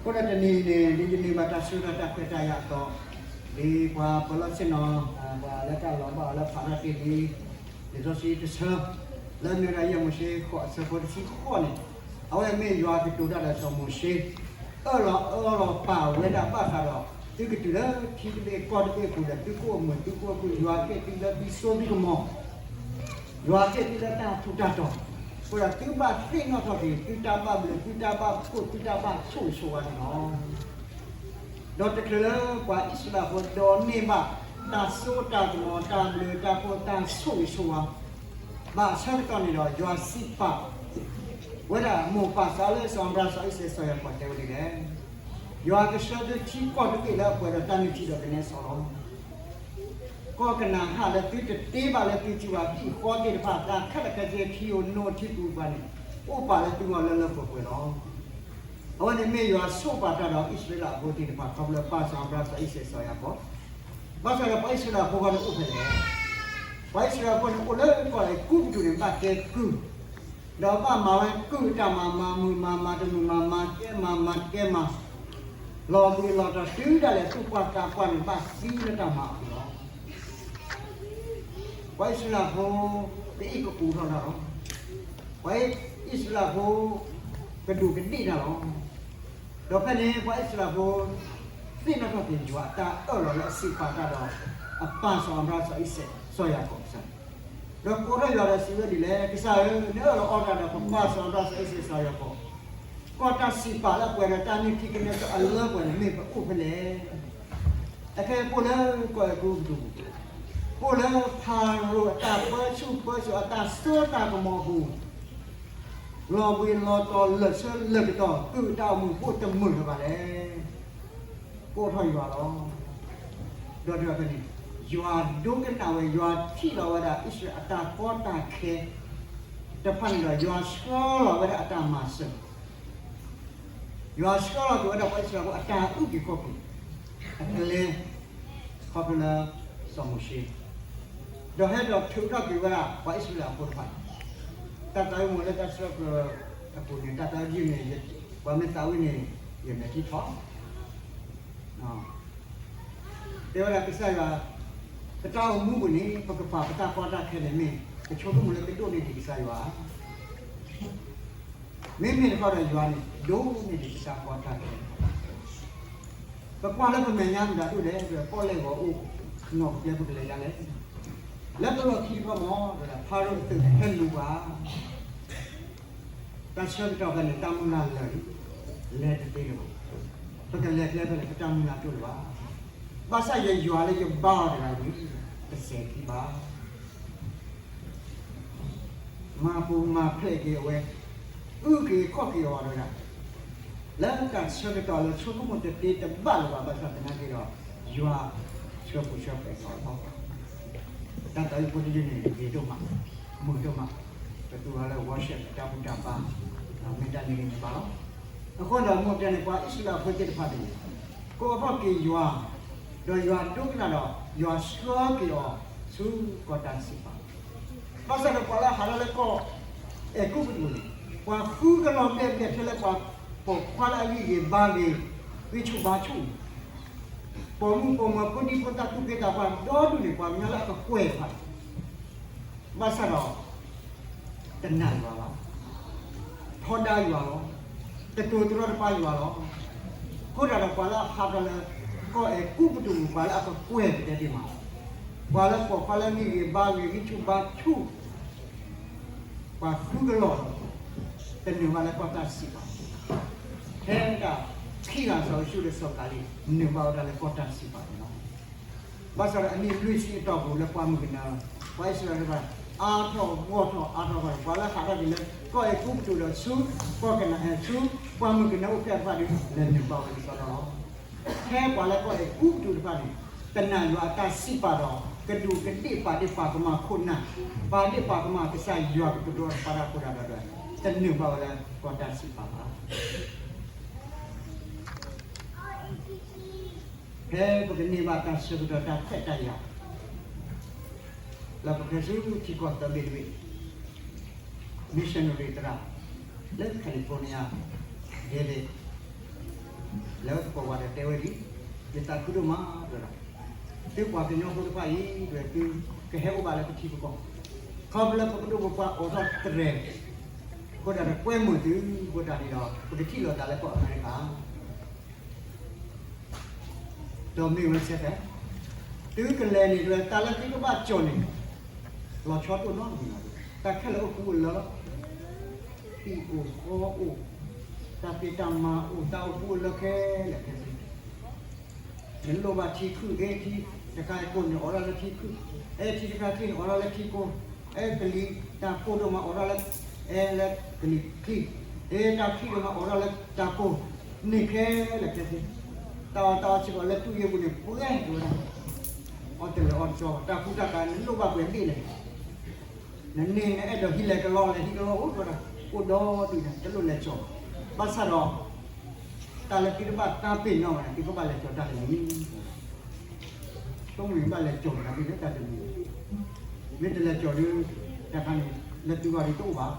အဃိဒီးတနံၤအံၤန့ၣ် ဒ်ယန့ၢ်ဘၣ်တၢ်ဆၢကတီၢ်တၢ်ခွဲးတၢ်ယာ်အသိး, ဒ်ပှၤပၢၤလီၢ်ဆ့ၣ်နီၤ, ပှၤလၢတၢ်လီၤဘၣ်အီၤလၢဖးထီၣ်တ့ၢ်လံ, လံာ်စီဆှံတဆၢ, လၢမ့ၢ်ဝဲဒၣ်ယဲၢ်မိၤၡ့ဃိးအဆၢဖိတဆံဃိးန့ၣ်, အဝဲမ့ၢ်ယွၤကတိၤတၢ်ဒီးစီၤမိၤၡ့, အၢၣ်လီၤအၢၣ်လီၤပာ်ဝဲဒၣ်ဘၣ်ဃးဒီး သုကတုၤလၢထံတဘ့ၣ်ကီၢ်တဘ့ၣ်အပူၤဒီး သုကအိၣ်မုာ်သုကအိၣ်ခုၣ်, ယွၤကဟ့ၣ်သုလၢသုစိသုကမီၤ ယွၤကဟ့ၣ်သုလၢတၢ်ထူးတၢ်တီၤ, အဃိဒီးသုဘၣ်သ့ၣ်နီၣ်ထီၣ်က့ၤ သုတၢ်ဘၣ်ဘျုး သုတၢ်ဘၣ်ဖှိၣ် သုတၢ်ဘၣ်ဆိၣ်ဂ့ၤဆိၣ်ဝါန့ၣ်လီၤ. ဒီးတချုးလၢပှၤအံၣ်စရ့လးဖိဒိးန့ၢ်ဘၣ် တၢ်စိတၢ်ကမီၤ တၢ်ဘျုးတၢ်ဖှိၣ် တၢ်ဆိၣ်ဂ့ၤဆိၣ်ဝါ ဘၣ်အဆၢကတီၢ်န့ၣ်ဒီး ယွၤစံးပာ်ဝဲဒၣ်မိၢ်ပၢ်စီၤအၤလၢစီၤအၤဘြၤဟၣ် စီၤအံၣ်စဲး စီၤယၤကိာ်တဲဝဲဒ်လဲၣ်, ယွၤကဆှၢသုထံကီၢ်တဘ့ၣ်လၢအပှဲၤဒီးတၢ်နုၢ်ထံဒီးကနဲစီလီၤ. ကီၢ်ကနၤအၣ်လၢသုတတ့ဘၣ်လၢသုစုဘၣ် ဟံၣ်ဃီသ့ၣ်တဖၣ် သးခဲလၢာ်ခဲဆ့ ထံဧိၤနိဧိၤထံပူၤတဖၣ်န့ၣ် အိၣ်ပာ်လၢသုဂီၢ်လၢလၢပှဲၤပှဲၤလီၤ. အဝဲန့ၣ်မ့ၢ်ယွၤဆိၣ်ပာ်တၢ်ဒီးအံၣ်စရ့လးဖိသ့ၣ်တဖၣ် ခီဖျိပၢ်စီၤအၤဘြၤဟၣ် စီၤအံၣ်စဲး စီၤယၤကိာ်, ဘၣ်ဆၣ်ဒီးပှၤအံၣ်စရ့လးဖိဂီၢ်န့ၣ်အိၣ်ဖဲလဲၣ်. ပှၤအံၣ်စရ့လးဖိန့ၣ်အိၣ်လၢကီၢ်အဲၤကူပတူးန့ၣ် ဘၣ်ကဲကုၢ် ဒီးဘၣ်မၤဝဲကုၢ်အတၢ်မၤ မၤမုာ်မၤမၤတမုာ်မၤ မၤကဲမၤ မၤကဲမၤ, လီၤဘှံးလီၤတီၤတုၤဒၣ်လဲာ် သူၣ်ပှၢ်သးပှၢ်န့ၣ် ဘၣ်သံလၢတၢ်မၤအပူၤလီၤ. ပှၤအံၣ်စရ့လးဖိ ကအ့ၣ်ကအိးထီၣ်တၢ်လီၤ. ပှၤအံၣ်စရ့လးဖိ ကဒူးကဒ့ၣ်တၢ်လီၤ. ဒီးဖဲန့ၣ် ပှၤအံၣ်စရ့လးဖိ သ့ၣ်နီၣ်ထီၣ်က့ၤယွၤအတၢ်အၢၣ်လီၤလၢအစံးပာ်တၢ်ဒီး အပၢ်စီၤအၤဘြၤဟၣ် စီၤအံၣ်စဲး စီၤယၤကိာ်ကစၢ် ဒီးကိးထီၣ်ယွၤဒီးစံးဝဲဒ်လဲၣ်, ကစၢ်ဧၢ, နအၢၣ်လီၤအီစၢ်ဒီးပပၢ်စီၤအၤဘြၤဟၣ် စီၤအံၣ်စဲး စီၤယၤကိာ်, ကီၢ်တၢ်စံးပာ်လၢအပှဲၤဒီးတၢ်နုၢ်ထံကနဲစီအလၢပှဲၤန့ၣ် မ့ၢ်ပအိၣ်ဖဲလဲၣ်. အခဲအံၤပအိၣ်လၢကီၢ်အဲၤကူပတူးပူၤ, ပအိၣ်လၢဖၤရိၤအတၢ်ပၢဆူၣ်ပၢစိး အတၢ်စိတၢ်ကမီၤအပူၤ, လီၤဘှံးလီၤတီၤ လၢာ်ဆၢလၢာ်ကတီၤ ကုၢ်အတၢ်အိၣ်မူပအိၣ်တမုာ်လၢၤဘၣ်လဲၣ်. ကိးထီၣ်ယွၤလီၤ. ဒီးတဖဲန့ၣ် ယွၤဒိကနၣ်ဝဲ ယွၤထံၣ်လီၤဝဲဒၣ်အံၣ်စရ့လးအတၢ်ကီတၢ်ခဲ တဖၣ်န့ၣ်ဒီး ယွၤဆှၢလီၤဝဲဒၣ်အတၢ်မၤစၢၤ, ယွၤဆှၢလီၤက့ၤဝဲဒၣ်ပှၤအံၣ်စရ့လးဖိအတၢ်အုၣ်က့ၤခီၣ်က့ၤ အကျဲ ခီဖျိလၢ စီၤမိၤၡ့ ဒီးဟဲဒီးထုးထီၣ်က့ၤဝဲဒၣ်ပှၤအံၣ်စရ့လးဖိတဖၣ်, တၢ်သးဝံၣ်မ့ၢ်လၢတၢ်ဆၢကတီၢ်အပူၤန့ၣ် တၢ်သးဝံၣ်န့ၣ် ပှၤမ့ၢ်သးဝံၣ်န့ၣ် ယမဲာ်ထံထီၣ် တဲဝဲဒၣ်ကစၢ်ယွၤ, ပတၢ်အိၣ်မူပူၤန့ၣ် ပကပာ်ပတၢ်ကီတၢ်ခဲန့ၣ်မ့ၢ် ပဆိကမိၣ်လၢကဒိးန့ၢ်ဒံးကစၢ်ယွၤ, မ့မ့ၢ်တခီဒီးယွၤန့ၣ် ဒိးန့ၢ်ဒံးကစၢ်ကီတၢ်ခဲ, ပကွၢ်လၢပမဲာ်ညါမတၤဒိၣ်လဲၣ်, ပီၣ်လဲၣ်ဂီၤအိၣ် နီၢ်ပကျဲပကလဲၤဒ်လဲၣ်, လၢပလီၢ်ခံတခီမ့ၢ် ဖၤရိၤအသုးဟဲလူၤပှၤ တၢ်ဆၢကတီၢ်ဖဲန့ၣ် တၢ်မုၢ်လၢ်လၢာ်လံ, လဲၤတသ့လၢၤဘၣ်, ပကလဲၤကျဲဖဲလဲၣ် ပတၢ်မုၢ်လၢ်တအိၣ်လၢၤဘၣ်, ဘၣ်ဆၣ်ယယွၤလၢယဘါအီၤတဂၤန့ၣ် တစဲးခံဘၣ်, မၤပူၤမၤဖျဲးက့ၤအဝဲ, အုၣ်က့ၤခီၣ်က့ၤအီၤတဂၤ, လၢတၢ်ဆၢကတီၢ်လၢဆိကမိၣ်တသ့တဘၣ်လၢၤဘၣ် ဘၣ်ဆၣ်သနာ်က့ဒီး ယွၤဆှၢပူၤဆှၢဖျဲးအီၤလီၤ. တၢ်သးဝံၣ်ဖိတယုၢ်န့ၣ် ဂ့ၤဒိၣ်မး, မုာ်ဒိၣ်မး, ပသူအီၤလၢ worship တၢ်ဘူၣ်တၢ်ဘါ, မ့ၢ်တၢ်န့ၣ်ဂ့ၤန့ၣ်ဘၣ်လီၤ. အဃိဒီးမိၢ်တဲန့ၣ် ပှၤအံၣ်စရ့လးဖိသ့ၣ်တဖၣ်န့ၣ် ကိးထီၣ်က့ၤယွၤ, ဒီးယွၤဒိကနၣ်ဒီး ယွၤဆှၢက့ၤအီၤဆူကီၢ်တၢ်စံးပာ်, ဘၣ်ဆၣ်ဒီးပှၤလၢဟးထီၣ်လၢကီၢ်အဲၤကူပတူးန့ၣ် ပှၤဃုကလီၤဘျဲၣ်ဘျဲၣ်ထဲလၢပှၤပိာ်ခွါလၢအဂံၢ်ဂ့ၤဘါဂ့ၤ, ဂံၢ်ဆူၣ်ဘါဆူၣ် ပိာ်မုၣ်ပိာ်မၢၤဖိဒံဖိသၣ်သူၣ်က့သးပှၢ်ဒီဒူၣ်န့ၣ် ပှၤကညီလၢအကကွဲၢ်တဖၣ်, ဘၣ်ဆၣ်ဒီး တနာ်ယွၤဘၣ်, ထီဒါယွၤလီၤ, တတိၤတရီတပါယွၤလီၤ. အဃိသတးဒီးပှၤလၢအဟးထီၣ်လၢ ကီၢ်အဲၤကူပတူးပူၤ ပှၤလၢအကကွဲၢ်ပတဲတ့ၢ်မး, ပှၤလၢပိာ်ခွါလၢဂံၢ်ဂ့ၤဘါဂ့ၤ ဂံၢ်ဆူၣ်ဘါဆူၣ် ပှၤဃုကလီၤ, တနုာ်ဘၣ်လၢကီၢ်တၢ်စံးပာ်, ထဲဒၣ်ခံဂၤစီၤယိၤၡူဒီးစီၤကၤလံး နုာ်ဘၣ်ဝဲဒၣ်လၢကီၢ်တၢ်စံးပာ်န့ၣ်လီၤ. ဘၣ်ဆၣ်ဒီးအနံၣ်လွံၢ်ဆံအတီၢ်ပူၤလၢပှၢ်မုၢ်ကနၢ, ပှၤအံၣ်စရ့လးတဖၣ် အါထီၣ်ဂီၢ်ထီၣ်အါထီၣ်ဂီၢ်ထီၣ်, ပှၤလၢဟးထီၣ်က့ၤလၢ ကီၢ်အဲၤကူပတူးဒီးဆူ ကီၢ်ကနၤအဲၣ်ဆူ ပှၢ်မုၢ်ကနၢအိၣ်ဖျဲၣ်တဖၣ်ဒီး လဲၤနုာ်ဘၣ်ဝဲဒၣ်ကစီဒီလီၤ. ထဲပှၤလၢကီၢ်အဲၤကူပတူးတဖၣ်န့ၣ် တနာ်ယွၤအတၢ်စံးပာ်ဒီး ကဒူးကဒ့ၣ်ပာ်ဒ့ၣ်ပာ်ကမၣ်ခိၣ်နၢ်, ပာ်ဒ့ၣ်ပာ်ကမၣ်ကစၢ်ယွၤကကတိၤတဖၣ်တၢ်အဃိသတးဒီး တနုာ်ဘၣ်ဝဲလၢကီၢ်တၢ်စံးပာ်ဘၣ်. ဖဲပကန့ၢ်ဘၣ်တၢ်ဆၢကတီၢ်တၢ်ခွဲးတၢ်ယာ် လၢပကဟဲဆူထံကီၢ်သၢဘ့ၣ်တဘ့ၣ်, missionary သရၣ် လၢ California David, လဲၤဝဲသကိးဝၤဒီးတဲဝဲဒ်အံၤ, ယသးခုဒိၣ်မး တဲဝဲဒၣ်, သုပှၤကညီဖိတဖၣ်အံၤ တဲဝဲ သုကဟဲအိၣ်ဘၣ်လၢပထံပကီၢ်, ခီဖျိလၢပကဒိၣ်ပပှၢ်အိးထီၣ်တြဲၤ, အဃိဒၣ်ဒီးကွဲမုာ်သုအဃိဒၣ်န့ၣ်ဒီး ပကထံၣ်လိာ်သးလၢကီၢ်အမဲရကၤ ဒီးမ့ၢ်ဝဲဆဲးဖဲ သုကလဲၤန့ၣ် တဲဝဲ တၢ်လၢသုကဘၣ်ကၠီၣ်န့ၣ် လီၤဆီဒိၣ်နီတမံၤလီၤ. တၢ်ခဲလၢာ်အိၣ်ကူအိၣ်လၢလီၤ. ဟံၣ်အိၣ်ဃီအိၣ်, တၢ်ဖံးတၢ်မၤအိၣ်, တၢ်အိၣ်ကူအိၣ်လၢခဲလၢာ်ခဲဆ့ နလိၣ်ဘၣ်ထံခုၣ်, အဲ ထံတခါကိၢ်န့ၣ်အိးထီၣ်လၢထံခုၣ်, အဲ ထံတခါချံန့ၣ်အိးထီၣ်လၢထံကိၢ်, အဲ ကလံၤတၢ်ကိၢ်ဒိၣ်မးအိးထီၣ်လၢ အဲ လၢကလံၤချံ, အဲ တၢ်ချံဒိၣ်မးအိးထီၣ်လၢတၢ်ကိၢ်, န့ၢ်ခဲလၢာ်ခဲဆ့, တၢ်အီၣ်တၢ်အီစ့ၢ်ကီးလၢတူၢ်ယ့ၢ်ပူၤန့ၣ် ပှဲၤဝဲဒၣ်, အီၣ်တလၢာ်အီတကီ, တၢ်ကူတၢ်ကၤနလိၣ်ဘၣ်ပှဲၤဘ့ၣ်လဲၣ် နန့ၣ်နအဲၣ်ဒိးဟံးလဲၤကလီလဲၤဟံးကလီအိၣ်ဒီး အိၣ်ဒီဒူၣ်ညါ တလိၣ်လဲၤကၠီၣ်, ဘၣ်ဆၣ်ဒီး တၢ်လၢသုတဘၣ်တၢ်ပ့ၤနီၣ်ဘၣ်န့ၣ် သုကဘၣ်လဲၤကၠီၣ်တၢ်တမံၤ, ဆိကမိၣ်ဘၣ်လဲၤကၠီၣ်တၢ်တမံၤလၢတၢ်တမံၤ, မ့ၢ်တလဲၤကၠီၣ်ဒီး တၢ်ခါန့ၣ် လၢသုဂီၢ်ဒ်တအိၣ်ဘၣ်,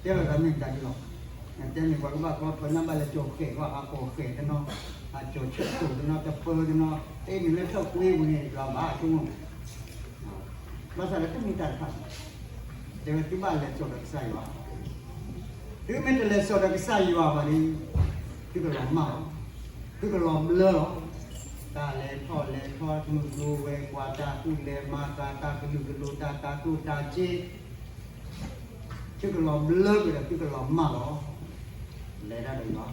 တဲလီၤသးမ့ၢ်တၢ်ဒ်လီၤ, တဲန့ၣ်ပှၤကဘၣ်ကီထီၣ်ညါဘၣ်လဲၤကၠီၣ်ဃဲၣ်ဃီ အကီၢ်ဃဲၣ်တနီၤ, အကၠီၣ်ဆၢခိၣ်တနီၤ တပၢတနီၤ, တအ့ၣ်န့ၣ်လၢထီၣ်ကွ့ပူၤန့ၣ် ယွၤဘၣ်ဆိကမိၣ် ဘၣ်ဆၣ်ဒီးတမ့ၢ်တၢ်တဖၣ်န့ၣ်, တဲဝဲသုဘၣ်လဲၤစိာ်ဒီးကစၢ်ယွၤ, သုမ့ၢ်တလဲၤစိာ်ဒီးကစၢ်ယွၤဘၣ်န့ၣ်, သုကလီၤမၢ်လီၤ, သုကလီၤဘျၢလီၤ, တၢ်လဲၤထီၣ်လဲၤထီ မုၢ်ကျိၤဝဲၤကွာ် တၢ်ကူၣ်လဲၤမၤကၤ တၢ်ကလုာ်ကလိၤ တၢ်တၤကျိၣ်တၤစ့ သုကလီၤဘျၢကဒီး သုကလီၤမၢ်လီၤ, လဲၤတၢ်ဒီးယွၤ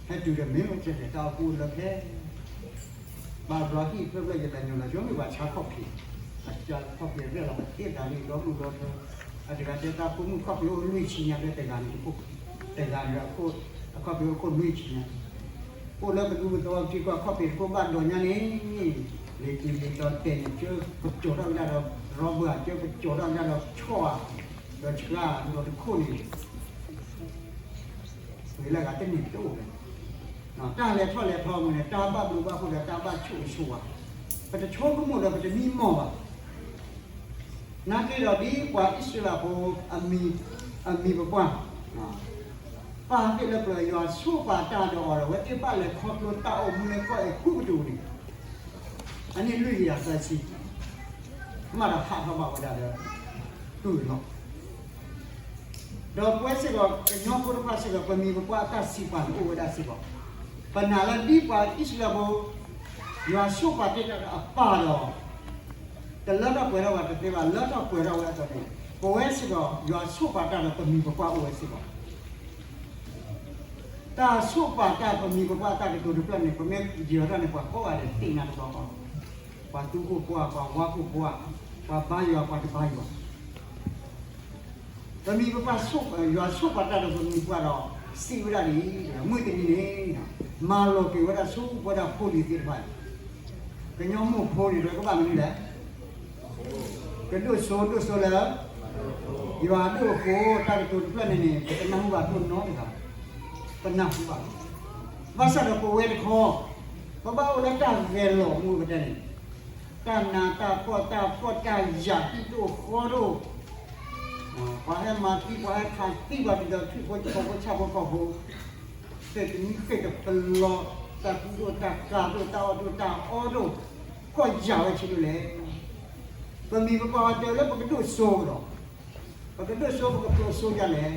ဟဲတုၤဒီးမ့ၢ်ဝဲကဲကဲ တၢ်အိၣ်ဖှိၣ်လၢဖဲ ဘၣ်ဘျီဟံၣ်ဖျၢၣ်ဖျၢၣ် ယတၢ်ညိၣ်လီၤ ယိမ့ၢ်ပှၤဆါခီၣ်ဖံး, အကၢခီၣ်ဖံးရဲၣ်လီၤ ပသ့တၢ်လံ ဒီမုၢ်ဒီထၢ, အတဂၤတဲတၢ်ဖိမုၣ်ခီၣ်ဖံးအိၣ်လွံၢ်ဆံညါ တဲတဂၤန့ၣ်တခိၣ်, တဂၤန့ၣ် အခီၣ်ဖံးအိၣ်ခိၣ်နွံဆံညါ, အိၣ်လၢပဒူပသဝီပထံကီၢ် ခီၣ်ဖံးတခိၣ်ဘၣ်ဒိးညါန့ၣ်, လံၤကံၤလံၤတီၤတဲာ်န့ၣ် ကၠိကကၠီၤထီၣ်ကဒါဒီး ရီဘၢၣ် ကၠိကကၠီၤထီၣ်ကဒါဒီးဆီၣ်ဧါ, ဒီးဆှါဧါ ဒီးတခိၣ်န့ၣ် ပှၤလၢဂၤတန့ၢ်တအိၣ်ဘၣ်, တၢ်လဲၤထီၣ်လဲၤထီမ့ၢ်န့ၣ် တၢ်ဘၣ်ဘျုးဘၣ်ဖှိၣ်ဒီးတၢ်ဘၣ်ဆိၣ်ဂ့ၤဆိၣ်ဝါ, ပတဆိကမိၣ်ဒီးပတမံမီၢ်ဘၣ်. နာ်က့ဒီးဒ်ပှၤအံၣ်စရ့လးဖိ အမံၤပပှၢ် ပာ်သ့ၣ်လၢပျၢၤ ယွၤဆိပာ်တၢ်ဒီးအီၤဒီး အဝဲသ့ၣ်ဘၣ်လဲၤခီဖျိတၢ်အိၣ်မူလၢကီၢ်အဲၤကူပတူးန့ၣ် အနံၣ်လွံၢ်ကယၤသၢဆံ မးဒီးဟးထီၣ်ဘၣ်ဝဲဒၣ်လၢ တူၢ်လီၤ. ဒီးပဝဲစ့ၢ်ကီး ကညီဖိတဖၣ်စ့ၢ်ကီး ပမံၤပပှၢ်အတၢ်စံးပာ်န့ၣ်အိၣ်ဝဲဒၣ်စ့ၢ်ကီး, ပနာ်လၢဒ်ပှၤအံၣ်စရ့လးဖိ ယွၤဆိပာ်တ့ၢ်တၢ်ဒီးအပၢ်ဒီး တလၢထီၣ်ပှဲၤထီၣ်ဝဲတသ့ဘၣ်, လၢထီၣ်ပှဲၤထီၣ်ဝဲအသိးန့ၣ် ပဝဲစ့ၢ်ကီး ယွၤဆိပာ်တၢ်ဒီးပမံၤပပှၢ်အိၣ်ဝဲစ့ၢ်ကီး တၢ်ဆိပာ်တၢ်ပမံၤပပှၢ်တၢ်ကတိၤတဖျၢၣ်န့ၣ် ပမ့ၢ်ယံာ်ထီၣ်န့ၣ် ပှၤကိးဂၤဒဲးသ့ၣ်ညါတဘျီဃီ, ပှၤသူခိၣ်ပှၢ် ပှၤဝါခိၣ်ပှၢ်, ပှၤဘါယွၤ ပှၤတဘါယွၤ, ပမံၤပပှၢ် ယွၤဆိပာ်တၢ်ဒီးပမံၤပှၢ်ဒီး စံးဝဲဒၣ်ဒ်အံၤ, မုၢ်တနံၤန့ၣ် မၤလီၤက့ၤဝဲဒၣ်ဆူပဝဲဒၣ်ဖိလံၤသ့ၣ်တဖၣ်အံၤ, ကညီမိၢ်ဖိန့ၣ် ပကဘၣ်မနုၤလဲၣ် ကဒိၣ်စိဒိၣ်စိလၢ ယွၤဒိၣ်အဃိ တၢ်ကတိၤတဖျၢၣ်န့ၣ်န့ၣ် ပတနၢ်ဟူဘၣ်ဒိၣ်နီတဂၤ, ပနၢ်ဟူဘၣ်, ဘၣ်ဆၣ်ဒီးပဝဲတခီ ပဘၣ်အိၣ်လၢတၢ်ဂဲၤလိာ်မူပတဲန့ၣ်, တၢ်နးတၢ်ဖှီၣ်တၢ်ဖှီၣ်တၢ်ယာ်ဟံၣ်ဒိၣ်ဃီဒိၣ်, ပှၤဟဲမၤသံ ပှၤဟဲခးသံ ပှၤဒ်သိးထွံၣ်ဖိကီၢ်ဖိဆၣ်ဖိကီၢ်ဖိ ဃ့ၢ်တမံဃ့ၢ်တပလီ, တၢ်ကူဒိၣ်တၢ်ကၤဒိၣ် တၢ်အီၣ်ဒိၣ်တၢ်အီဒိၣ်, ဖှီၣ်ယာ်ဝဲဆံးဒိၣ်လဲၣ်. ပမံၤပပှၢ်တဲလၢပကဒိၣ်စိဒီး, ပကဒိၣ်စိ ပကဖျိးစိဒ်လဲၣ်.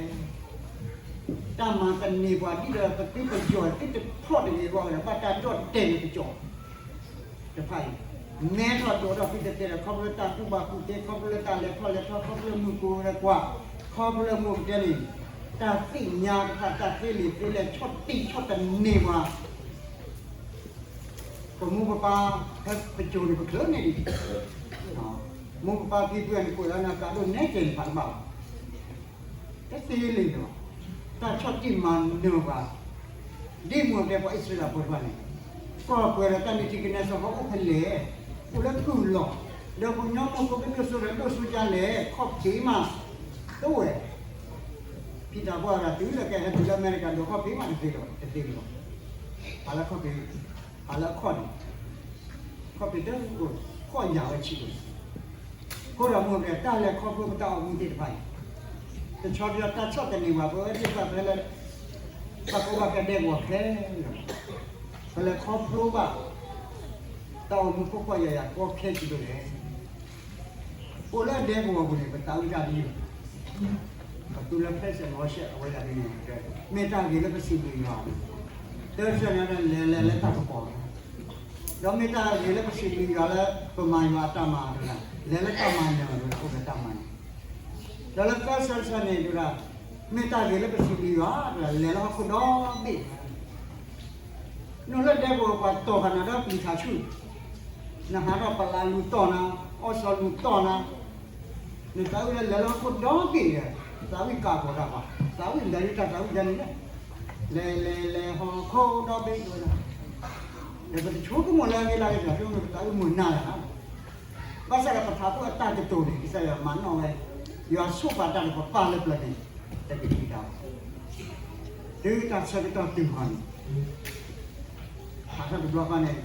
တၢ်မၤတန့ၢ်ပှၤဒ်ဒီးပသုပယီၤ သုတဖျီၣ်တဂ့ၤအဂီၢ်ဝဲဒီး ဘၣ်တၢ်ဒီၣ်တဲာ်န့ၣ်ပကီၢ် တဖၣ်အံၤ, မဲထီၣ်ဒိးထီၣ်သုတတဲဒီး ခီဖျိလၢတၢ်ကူၣ်ဘၣ်ကူၣ်သ့ ခီဖျိလၢတၢ်လဲၤထီၣ်လဲၤထီ ခီဖျိလၢမုၢ်ကိၤဝဲကွၢ်, ခီဖျိလၢမိၢ်ပတဲန့ၣ်, တၢ်သ့ၣ်ညါတဖၣ် တၢ်သ့လံာ်သ့လဲၢ် ဆီၣ်တံၢ်ဆီၣ်တန့ၢ်ပှၤ ပမိၢ်ပပၢ် ဖဲပစိၤန့ၣ် ပချုးန့ၢ်ဒံး, မိၢ်ပပၢ်ဖံဖုန့ၣ် ကွဲးလၢနကးဒိၣ်နဲကဲၤန့ၣ် ဖးတဘၣ်ဘၣ်, တသ့လံာ်လၢၤဘၣ်, တၢ်ဆီၣ်တံၢ်မၤနၢၤပှၤ, ဒ်မိၢ်တဲပှၤအံၣ်စရ့လးဖိတဖၣ်န့ၣ်, ကီၢ်ပှဲၤဒီးတၢ်နုၢ်ထံကနဲစီၤဃီအိၣ်ဖဲလဲၣ်, အိၣ်လၢကုၢ်လီၢ်, ဒီးပှၤကညီမိၢ်ဖိကဒိၣ်စိဒီးဒိၣ်စိဒ်လဲၣ် ခီၣ်ဖံးမး, တဝဲၢ် ဖံတၢ်ပှၢ်ဝဲဒၣ်တုၤလၢကဟဲတုၤလၢအမဲရကၤ ဒိးခီၣ်ဖံးမးတသ့လၢၤဘၣ်, တသ့လၢၤဘၣ်, ဟးလၢခီၣ်ဖံး, ဟးလၢအခီၣ်န့ၣ်, ခီၣ်ဖံးတအိၣ်, ဖှီၣ်ယာ်ဝဲဆံးဒိၣ်, အဃိဒီးမိၢ်ပတဲ တၢ်လဲၤခီဖျိပတၢ်အိၣ်မူသ့ၣ်တဖၣ်အံၤ, တဆီတဆီတၢ်ဆီၣ်တန့ၢ်ဘၣ် ပဝဲသ့ၣ်တဖၣ်ဖဲလၢ ဘၣ်ကီဘၣ်ခဲဒဲကဝီၤခဲလၢာ်, ပလဲၤခီဖျိဘၣ် တၢ်အိၣ်မူခိၣ်ဖျီၣ်ယာ်ယၤကီခဲက့ၤဒိၣ်လဲၣ်. အိၣ်လၢဒဲကဝီၤပူၤန့ၣ် ပသးဝံၣ်တၢ်ဒ်အံၤ, ပသူလၢ President Russia အဝဲဒၣ်န့ၣ်, မ့ၢ်တၢ်ဂ့ၤလၢပစံးဘျုးယွၤ, တၢ်ဆၢန့ၣ်လဲၤလဲၤလၢတၢ်ကပီၤ, ဒီးမ့ၢ်တၢ်ဂ့ၤလၢပစံးဘျုးယွၤလၢ ပမၤယွၤအတၢ်မၤတဒၣ်, လဲၤလၢတၢ်မၤနၢၤတဒၣ်, အိၣ်လၢတၢ်မၤနၢၤ, ဒီးလၢသၢဆၢဆၢန့ၣ်တဒၣ်, မ့ၢ်တၢ်ဂ့ၤလၢပစံးဘျုးယွၤတဒၣ်, လဲၤလၢဟီၣ်ခိၣ်ဒီဘ့ၣ် နုာ်လၢဒဲကဝီၤပှၤတီၢ်ဃာ်နၤဒီးပျံၤထးဆူၣ်, နဟးထီၣ်ပလးလူၤတီၢ်နၤ, အီစီလူၤတီၢ်နၤ, နသးဝံၣ်လၢလဲၤလၢဟီၣ်ခိၣ်ဒီဘ့ၣ်ဒီး, သးဝံၣ်ကးကီၤတၢ်ပှၤ, သးဝံၣ်လဲၤလၢတၢ်သးဝံၣ်ယါန့ၣ်လဲၣ်, လဲၤလဲၤလဲၤဟီၣ်ခိၣ်ဒီဘ့ၣ်ဝဲဒၣ်, ဒီးပတဆိကမိၣ်လၢအဂ့ၤလၢအဂ့ၤ ပသးဝံၣ်မုာ်နၢ်လၢ်လီၤ. ဘၣ်ဆၣ်ဒီးပထးခိၣ်အတၢ်ကတိၤန့ၣ် ကစၢ်ယွၤမၤနီၣ်ဝဲ, ယွၤဆိပာ်တၢ်ဒီးပပၢ်လၢပျၢၤန့ၣ်, တကထံၣ်တၢ်ဘၣ်, တုၤတၢ်ဆၢကတီၢ်တုၤဃီၤန့ၣ်, ဟးထီၣ်တဘျီဃီန့ၣ်,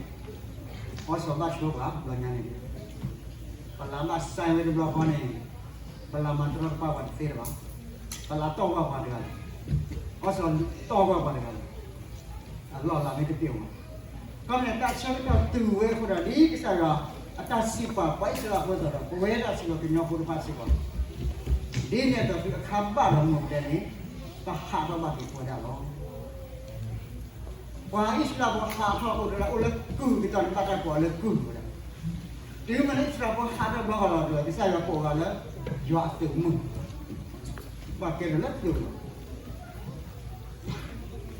အီစီဘၣ်ဆိပှၤတဘျီညါန့ၣ်, ပလးဘၣ်စဲဝဲတဘျီဃီန့ၣ်, ပလးမၤတရီတပါပှၤတသ့လၢၤဘၣ်, ပလးတီၢ်ဝဲပှၤတဂၤလီၤ, အီစီတီၢ်ဝဲပှၤတဂၤလီၤ, အလီၢ်အလၤမ့ၢ်တပ့ၢ်အီၤဘၣ်. ခီမ့ၢ်န့ၣ်တၢ်ဆၢကတီၢ်တုၤဝဲအဃိဒီး ဒ်ကစၢ်ယွၤအတၢ်စံးပာ်ပှၤအံၣ်စရ့လးဖိအသိးဒီး ပဝဲဒၣ်စ့ၢ်ကီးကညီဖိတဖၣ်စ့ၢ်ကီး, ဒ်န့ၣ်အသိးတုၤအခါဘၣ်ဒီးမုၢ်ကတဲန့ၣ်, ပဟးထီၣ်ဘၣ်က့ၤပဝဲဒၣ်လီၤ. ပှၤအံၣ်စရ့လးဖိဟးထီၣ်အိၣ်တဒၣ် အိၣ်လၢကုၢ်ကတီၢ်န့ၣ် ဘၣ်တၢ်ကိးအီၤလၢကုၢ်ဝဲဒၣ်, တုၤမ့ၢ်လၢအံၣ်စရ့လးဖိဟးထီၣ်ဘျီဃီလီၤဒီး ကစၢ်ယွၤကိးအီၤလၢ ယွၤအသုးမုၢ်, ဘၣ်ကဲထီၣ်လၢသုးလီၤ.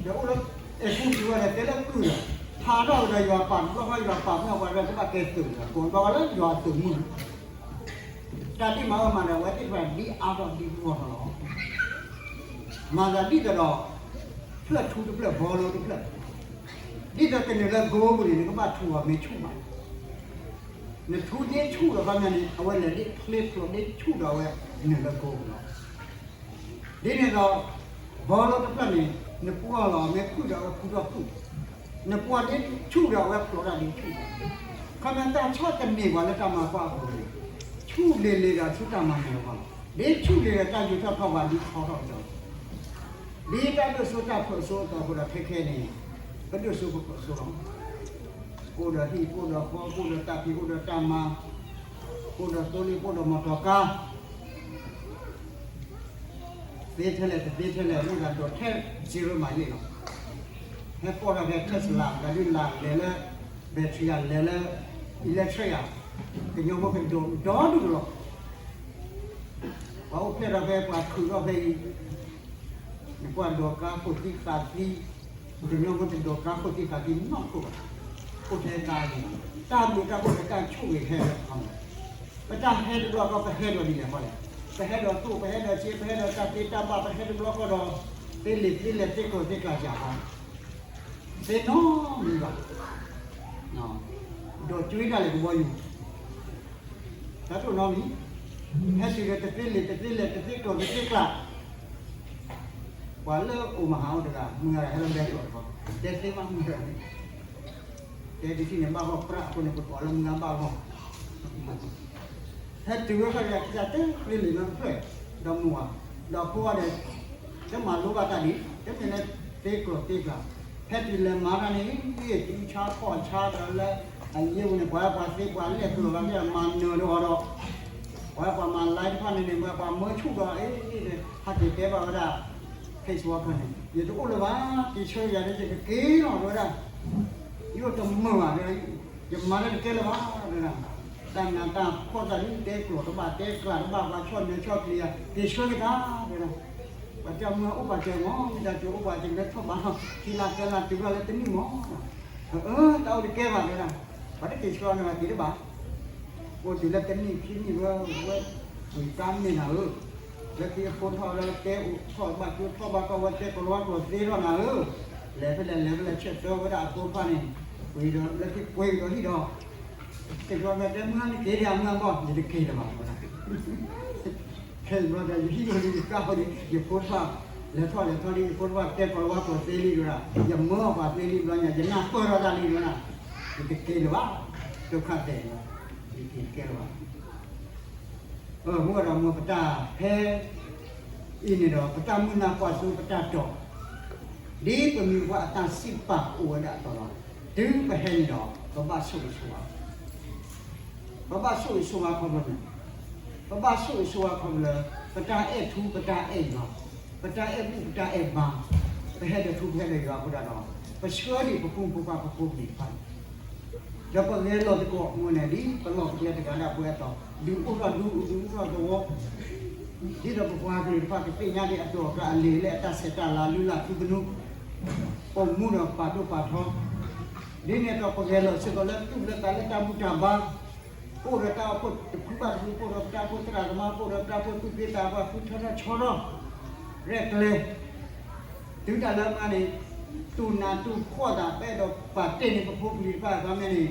ဒီးအိၣ်လၢအဲၤကူပတူးဝဲဒီး တဲလၢကုၢ်ဒီး, ဟးထီၣ်ကဒီးယွၤပာ်တဘျီဃီ ယွၤပာ်မ့ၢ်ပှၤဒီး ကဘၣ်ကဲသုးလီၤ, ကိးဘျီဃီလၢယွၤအသုးမုၢ်, တၢ်ဒ်မၤအၢမၤနးဝဲသ့ၣ်တဖၣ်ဒ်အါထီၣ်ဒ်ဂီၢ်ထီၣ်လီၤ. မၤသးဒ်သိးဒီး ဖျၢၣ်ထူတဖျၢၣ် ဘီလိတဖျၢၣ်, ဒ်သိးကနုာ်လၢကိပူၤန့ၣ် နကဘၣ်ထူအီၤမ့ၢ်ဆူၣ်မး, နထူဒ့ဆူၣ်ဒီးခီပညီန့ၣ် အဝဲလဲၤဒ့ချ့ဖျိးဒ့ဆူၣ်ဒီးအဝဲနုာ်လၢကိပူၤလီၤ. ဒ်န့ၣ်ဒီး ဘီလိတဖျၢၣ်န့ၣ် နပှီၢ်လီၤအီၤမ့ၢ်ဖုၣ်ဒီးအဝဲဖုၣ်ထီၣ်ဖုၣ်, နပှီၢ်ဒ့ဆူၣ်ဒီးအဝဲဖျိးတၢ်ဒ့ဆူၣ်, ခီပညီတၢ်ဆီၣ်သနံးပှၤလၢတၢ်မၤကွၢ်အပူၤန့ၣ်, ဆူၣ်လ့ၤလ့ၤဒီးဆူတၢ်မၤနၢၤအဂီၢ်လီၤ. ဒ့ဆူၣ်လ့ၤဒီးတၢ်ယူးထီၣ်ထီၣ်ပှၤဒ်ထီထီၣ်ကဒီး ဒ်တၢ်ဒိၣ်စိတၢ်ဖျိးစိအသိးအဃိဒီးခဲခဲန့ၣ်, ပဒိၣ်စိပဖျိးစိလီၤ. အိၣ်ဒီးဟံၣ် အိၣ်ဒီးဃီ အိၣ်ဒီးတၢ်ဖံး အိၣ်ဒီးတၢ်မၤ, အိၣ်ဒီးသိလ့ၣ် အိၣ်ဒီးမီၢ်တီၤကါ, သ့ထဲလဲၣ်တသ့ထဲလဲၣ် မ့ၢ်ဒၣ်ဒိးထဲ zero mileage လီၤ. ဟဲပိာ်ထီၣ်ဖဲ Tesla တဂၤဒုးလၢလဲၤလၢ battery လဲၤလၢ electric ဧါ, ကညီဖိကဒိးဒီဒူၣ်လီၤ. ပှၤအိၣ်ဖျဲၣ်ထီၣ်ဖဲပှၤခုးထီၣ်ဖဲအံၤ, နကွၢ်ဒိးကါခိၣ်သံဃာ်သံ, ပှၤကညီဖိတဒိးကါခိၣ်သံဃာ်သံနီတခိၣ်ဘၣ်. အိၣ်ထဲတၢ်အံၤ, တၢ်ဘျုးတၢ်ဖှိၣ်လၢတၢ်ဆိၣ်ဂ့ၤဟဲလၢအခီ, ပတၢ်ဟဲတဘျီဃီပဟဲဒီးဒ်လဲၣ်ဃီလဲၣ်, ပဟဲဒီးသိၣ် ပဟဲဒီးစ့ ပဟဲဒီးတၢ်သ့တၢ်ဘၣ် ပဟဲတဘျီဃီဒီး သ့လံာ်သ့လဲၢ်သ့ကျိၤသ့ကျါစှၤဃီ သ့နီတမံၤဘၣ်. ဒိးကွံတၢ်လဲၤကဘီယူၤ, တၢ်တအိၣ်နီတမံၤ, ဟဲတုၤဒီးတသ့လံာ်တသ့လဲၢ်တသ့ကျိၤတသ့ကျါ, ပှၤလၢအိၣ်မဟါအိၣ်တဂၤ မုၢ်ဂၤဒီးဟဲလၢဘဲကျိၤတခီ, တဲသ့မးမုၢ်ဂၤန့ၣ်, တဲဒ်ထံၣ်န့ၣ်ဘၣ်ဂီၢ်ပြးအဃိန့ၣ် ပကိးလၢမုၢ်ဂၤဘၣ်ဂီၢ် ဟဲတုၤဝဲဃီဒီး ကစၢ်တဲသ့လံာ်နီတဖျၢၣ်, ဒီးမုၢ်ဝါ, ဒီးဖိဝဲဒီး တမၤလိဘၣ်တၢ်ဒံး, တမ့ၢ်လၢသ့ကျိၤသ့ကျါ, ဟဲတုၤလဲၤမၤတၢ်န့ၣ် ဆါခီၣ်ဆါဒီးလၢအယ့ၢ်ပူၤန့ၣ် ပှၤပှၤသ့ပှၤလဲၢ်ကျိၤလီၤ မၤနၢၤဒီးအီၤဒီး, ပှၤပှၤမၤ live တဖၣ်န့ၣ်န့ၣ် ပှၤပှၤမၢဆူၣ်ဒီး အ့ ဟဲက့ၤတဲဘၣ်ဝဲဒၣ် Facebook န့ၣ် ယတအိၣ်လၢၤဘၣ်, က့ၤဆှၢယၤဒီး ယကက့ၤလီၤဝဲဒၣ်, ယအိၣ်တမုာ်ဘၣ်, ယမၤလၢတကဲလၢၤဘၣ်ဝဲဒၣ်, တၢ်နးတၢ်ဖှီၣ်တၢ်ဒ်တဲကျိၤတဘၣ် တဲကျါတဘၣ် ပှၤဆီၣ်နၢၤဆီၣ်ကျံၤယၤ က့ၤဆှၢက့ၤတၢ်ဝဲဒၣ်, ပှၤတဲမုၢ်အိၣ်ပာ်စၢၤမး မ့ၢ်တၢ်ကၠိအိၣ်ပာ်စၢၤလၢထီၣ်ဘးထီၣ် ခံလါသၢလါတုၤဘၣ်လၢတနံၣ်မး, အၢ တၢ်အိၣ်တကဲဘၣ်တဲဒၣ်, ပှၤတက့ၤဆှၢန့ၣ်ဘၣ်က့ၤတဘၣ်, အိၣ်တုၤလၢတနံၣ်ခံနံၣ်ဝဲ, ဝဲ, ဝံၤတၢ်မ့ၢ်နၤဧၢ, လၢခံအဖိထီၣ်လၢတဲအိၣ်ထီၣ်ဘၣ်ကၠိထီၣ်ဘၣ်ကီၢ်ဝဲတဲကီၤလၤဝါကျိာ် သ့ထီၣ်နၤဧၢ, လဲၤဖဲလဲၣ်လဲၤဖဲလဲၣ် ဆဲးသၢဝဲဒၣ်အဖိတဖၣ်န့ၣ်, ဝံၤဒီးလၢခံပှ့ၤကဒီးဟံၣ်ဒီး သ့ၣ်ကျီဖဲတဲမုၢ်ဟါန့ၣ်က့ၤဒံးမုၢ်ဟါဘီ ယတက့ၤလၢၤဘၣ်ဝဲဒၣ်, ခဲအံၤဘျီဒီး ယဟံၣ်အိၣ်လံ ယကါအိၣ်လံ ယဖိတဖၣ်, လဲၤထီၣ်လဲၤထီလံ ယဖိတဖၣ်တဲကီၤလၤဝါကျိာ်သ့လံဒီး, ယမၢအီၣ်ပှၤသ့လံဘျီညါ ယနၢ်ပၢၢ်ထီၣ်တၢ်လံဒီး, ယတက့ၤလၢၤဘၣ်, ဒုက္ခသည်လီၤ, ယက့ၤတကဲလၢၤဘၣ်, မုၢ်ဒီးမုၢ်ပတၢ်ဟဲ, အံၤန့ၣ်ဒီး ပတၢ်မုၢ်နၢ်ပှၢ်စိပတၢ်တီၢ် ဒ်ပမံၤပှၤအတၢ်စံးပာ်အိၣ်ဝဲဒၣ်အသိးလီၤ. တုၤပဟဲန့ၣ်ဒီး ပဘၣ်ဆိၣ်ဂ့ၤဆိၣ်ဝါ, ပဘၣ်ဆိၣ်ဂ့ၤဆိၣ်ဝါခီဖျိန့ၣ်, ပဘၣ်ဆိၣ်ဂ့ၤဆိၣ်ဝါခီဖျိလၢ ပတၢ်အဲၣ်ထူ ပတၢ်အဲၣ်ယွၤ, ပတၢ်အဲၣ်ဘူၣ် ပတၢ်အဲၣ်ဘါ, ပဟဲဒီးထူ ပဟဲဒီးယွၤအဃိဒၣ်ဒီး ပဆှၢဒံးပဖိမုၣ်ဖိခွါပဖိပလံၤတဖၣ်န့ၣ် ဒီးပဂဲၤလီၤသကိးမ့ၢ်န့ၣ် ဒ်ပလီၢ်ပကျဲတဂၤဒၣ်ပဝဲအသိး, ဒုးအိၣ်ထီၣ်ဒုး ဒုးအိၣ်ထီၣ်သဝီ, ဒ်သိးပပှၤကလုာ်တဖၣ်ကသ့ၣ်ညါဒံးအကျိၤအကျဲအလံာ်အလဲၢ်အတၢ်ဆဲးတၢ်လၤ လုၢ်လၢ်ထူသနူ, ပိာ်မူဒီးပာ်ဒိၣ်ပာ်ထီ, ဒ်န့ၣ်အသိးပဂဲၤလီၤစ့ၢ်ကီးလၢသူၣ်လၢသးလၢတၢ်ဘူၣ်တၢ်ဘါ, ပအိၣ်ဒီးတၢ်အိၣ်ဖှိၣ်တဖုဘၣ်တဖု, ပအိၣ်ဒီးပတၢ်အိၣ်ဖှိၣ်သရၣ်သမါ, ပအိၣ်ဒီးပတၢ်အိၣ်ဖှိၣ်သူၣ်က့သးပှၢ် ဖုထီထီၣ်ဆီထီၣ်, ရဲၣ်ကျဲၤ တုၤတၢ်လၢမၤန့ၣ်, တူၢ်နးတူၢ်ဖှီၣ်သး ပအဲၣ်ဒိးပာ်တ့ၢ်န့ၢ်ပဖိပလံၤတဖၣ်အခါမ့ၢ်န့ၣ်,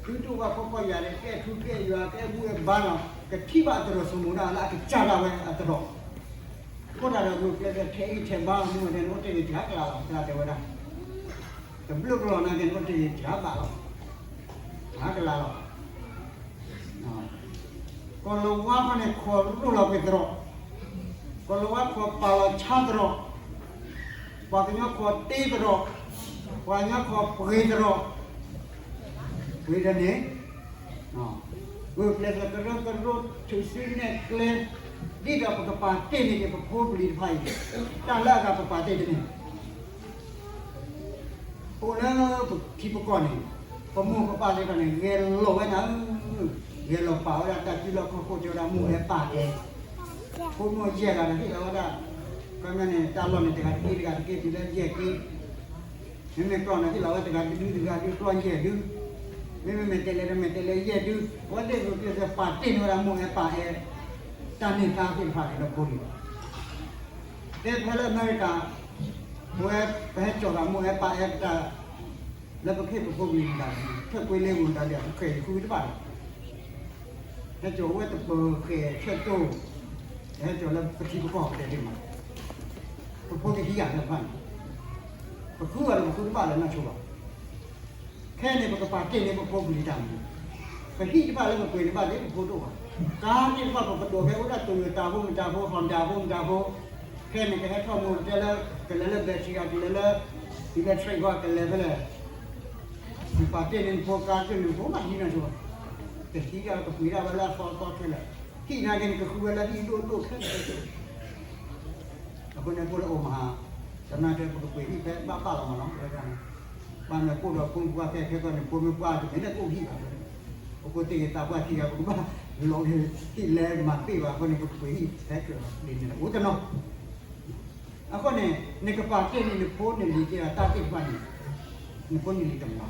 သုတအိၣ်ဘၣ်ဖှီၣ်ဖှီၣ်ယာ်န့ၣ် ကအဲၣ်ထူကအဲၣ်ယွၤ ကအဲၣ်ဘူၣ်အဲၣ်ဘါဒီး ကထံၣ်ဘၣ်အတြီၤစိမိၤဒၣ်လၢအကစၢ်ဒၣ်ဝဲအတြီၤ, အဃိသတးဒီး ဂုာ်ကျဲးစၢးထဲအံၣ်ထဲဘါမူဝဲဒၣ်န့ၣ် အိၣ်တ့ၢ်ဂ့ၤတဂၤကလးလီၤ သရၣ်တဲဝဲဒၣ်, တဘျုးကလီၤနာ်က့န့ၣ် အိၣ်တ့ၢ်ဂ့ၤတဂၤဘၣ်လီၤ, တဂၤကလးလီၤ ကီၤလၤဝါခီန့ၣ် ခိးရိၣ်လီၤပှ့ၤသရိာ်, ကီၤလၤဝါခိးပာ်လီၤဆါသရိာ်, ပှၤကညီခိးတ့သရိာ်, ပှၤကညီခိးပှ့ၤသရိာ်, ပှ့ၤဒီးန့ၣ်, ဂုာ်ကျဲးစၢးကရၢကရိထုးစုနဲၣ်ကျဲ, ဒ်သိးပကပာ်တ့ၢ်န့ၢ်က့ၤပဖိပလံၤတဖၣ်အံၤ, တၢ်လၢအဂၤပပာ်တ့ၢ်တန့ၢ် အိၣ်လၢပထံပကီၢ်န့ၣ်, ပမိၢ်ပပၢ်သ့ၣ်တဖၣ်န့ၣ် ဂဲၤလိာ်ဝဲဒၣ်ဧၢ, ဂဲၤလိာ်ပာ်ဝဲဒၣ်တၢ်စုလီၢ်ခီၣ်ခိၣ်တဲဝဲဒၣ် မိၢ်အဲၣ်ပၢ်အဲၣ်, ဖိမိၢ်ယဲၢ်ဂၤဒီးဟ့ၣ်လီၤဝဲဒၣ်, ခီမ့ၢ်န့ၣ် တၢ်လီၢ်န့ၣ် တဂၤတက့ၢ်တဂၤတက့ၢ်တုၤလၢယဲၢ်က့ၢ်, မ့မ့ၢ်ကျီၢ်န့ၣ် ဟ့ၣ်လီၤဝဲတဂၤတဒုတဂၤဒု ကျီၢ်ယဲၢ်ဒု, မ့မ့ၢ်မဲာ်တဲးလဲးဒီးမဲာ်တဲးလဲးယဲၢ်ဒု, အဝဲသ့ၣ်ဂုာ်ကျဲးစၢးပာ်တ့ၢ်န့ၢ်ဝဲဒၣ်မိၢ်အဲၣ်ပၢ်အဲၣ်, တၢ်န့ၢ်သါသ့ၣ်တဖၣ်န့ၣ်လၢဖိလံၤ တဲဖဲလၢအမဲရကၤ, ပဝဲပဟဲကၠီၤသးမိၢ်အဲၣ်ပၢ်အဲၣ်တၢ်, လၢပခ့ၣ်ပဖိပလံၤမတၤလဲၣ်, ဖျၢၣ်ကွ့လ့ဝံၤမတၤလဲၣ်, ပဃဲၤယဃုတဘၣ်ဒီး, ဟဲကၠီၤဝဲတပၢၤဃဲၤဆၢတိၢ်, ဟဲကၠီၤလၢပထံပကီၢ်ပတဲသ့မး, ပဖိကဟံးဂၤသ့ၣ်တဖၣ်န့ၣ်, ပဃုဂၤဒီးပဃုတဘၣ်လၢနီၢ်ဆိဘၣ် ခဲအံၤန့ၣ် ပကပာ်တ့ၢ်န့ၢ်ပဖိပလံၤတၢ်မနုၤ, ပဟံၣ်တဖၣ်လၢပပှ့ၤန့ၢ်ဘၣ်သ့ၣ် ပဖိတအိၣ်ဘၣ်, ကါသ့ၣ်တဖၣ်ပကဒိးဖဲအိၣ်ဒၣ် Toyota ဖိမတၤဖိ Honda ဖိမတၤဖိ, ခဲအံၤန့ၣ် ကဟဲထီၣ်မူတဲလၢ ကလဲၤလၢ battery ဂၤ ကလဲၤလၢ electric ဂၤ ကလဲၤဖဲလဲၣ်, နပာ်တ့ၢ်န့ၢ်နဖိကါကၢၢ်န့ၣ် နဖိမ့ၢ်ဟံးနီၢ်ဆိဘၣ်, ကဟံးဒၣ်ကပှ့ၤဒၣ်ဝဲလၢအသီသီခဲလၢာ်, ဟံၣ်နာ်က့န့ၣ် ကဃုဝဲလၢဟံၣ်ဒိၣ်ဒိၣ်ခဲလၢာ် အဃိန့ၣ် ဖိလၢအိၣ်မဟါ, တနာ်က့ ပကပှ့ၤဟံၣ်ဖဲဘၣ်ဘၣ်လီၤမးလီၤ, ဝဲဒၣ်န့ၣ်, ဘၣ်မနုၤ ပအိၣ်ဒီးဖိမုၣ်ဖိခွါဖဲခဲကီၢ်န့ၣ် ဖိမုၣ်ဖိခွါတမ့ၢ်လၢကအိၣ်ဟံၣ်ဘၣ်, ပဖိသ့ၣ်ဂ့ၤသးပှၢ်ခံဂၤ ပကဘၣ်လီၤဂ့ၤဟံၣ်လဲမၤပ့ၢ်ဘၣ်အဃိန့ၣ် ပကပှ့ၤဟံၣ်ဖဲကၢၢ်လီၤ, ဒ်န့ၣ်အိၣ်တနီၤ အဃိန့ၣ် နကပာ်တ့ၢ်န့ၢ်နဖိနလံၤက့ၤဒီးတၢ်သ့ၣ်တဖၣ်န့ၣ်, နဖိနလံၤတမၤ,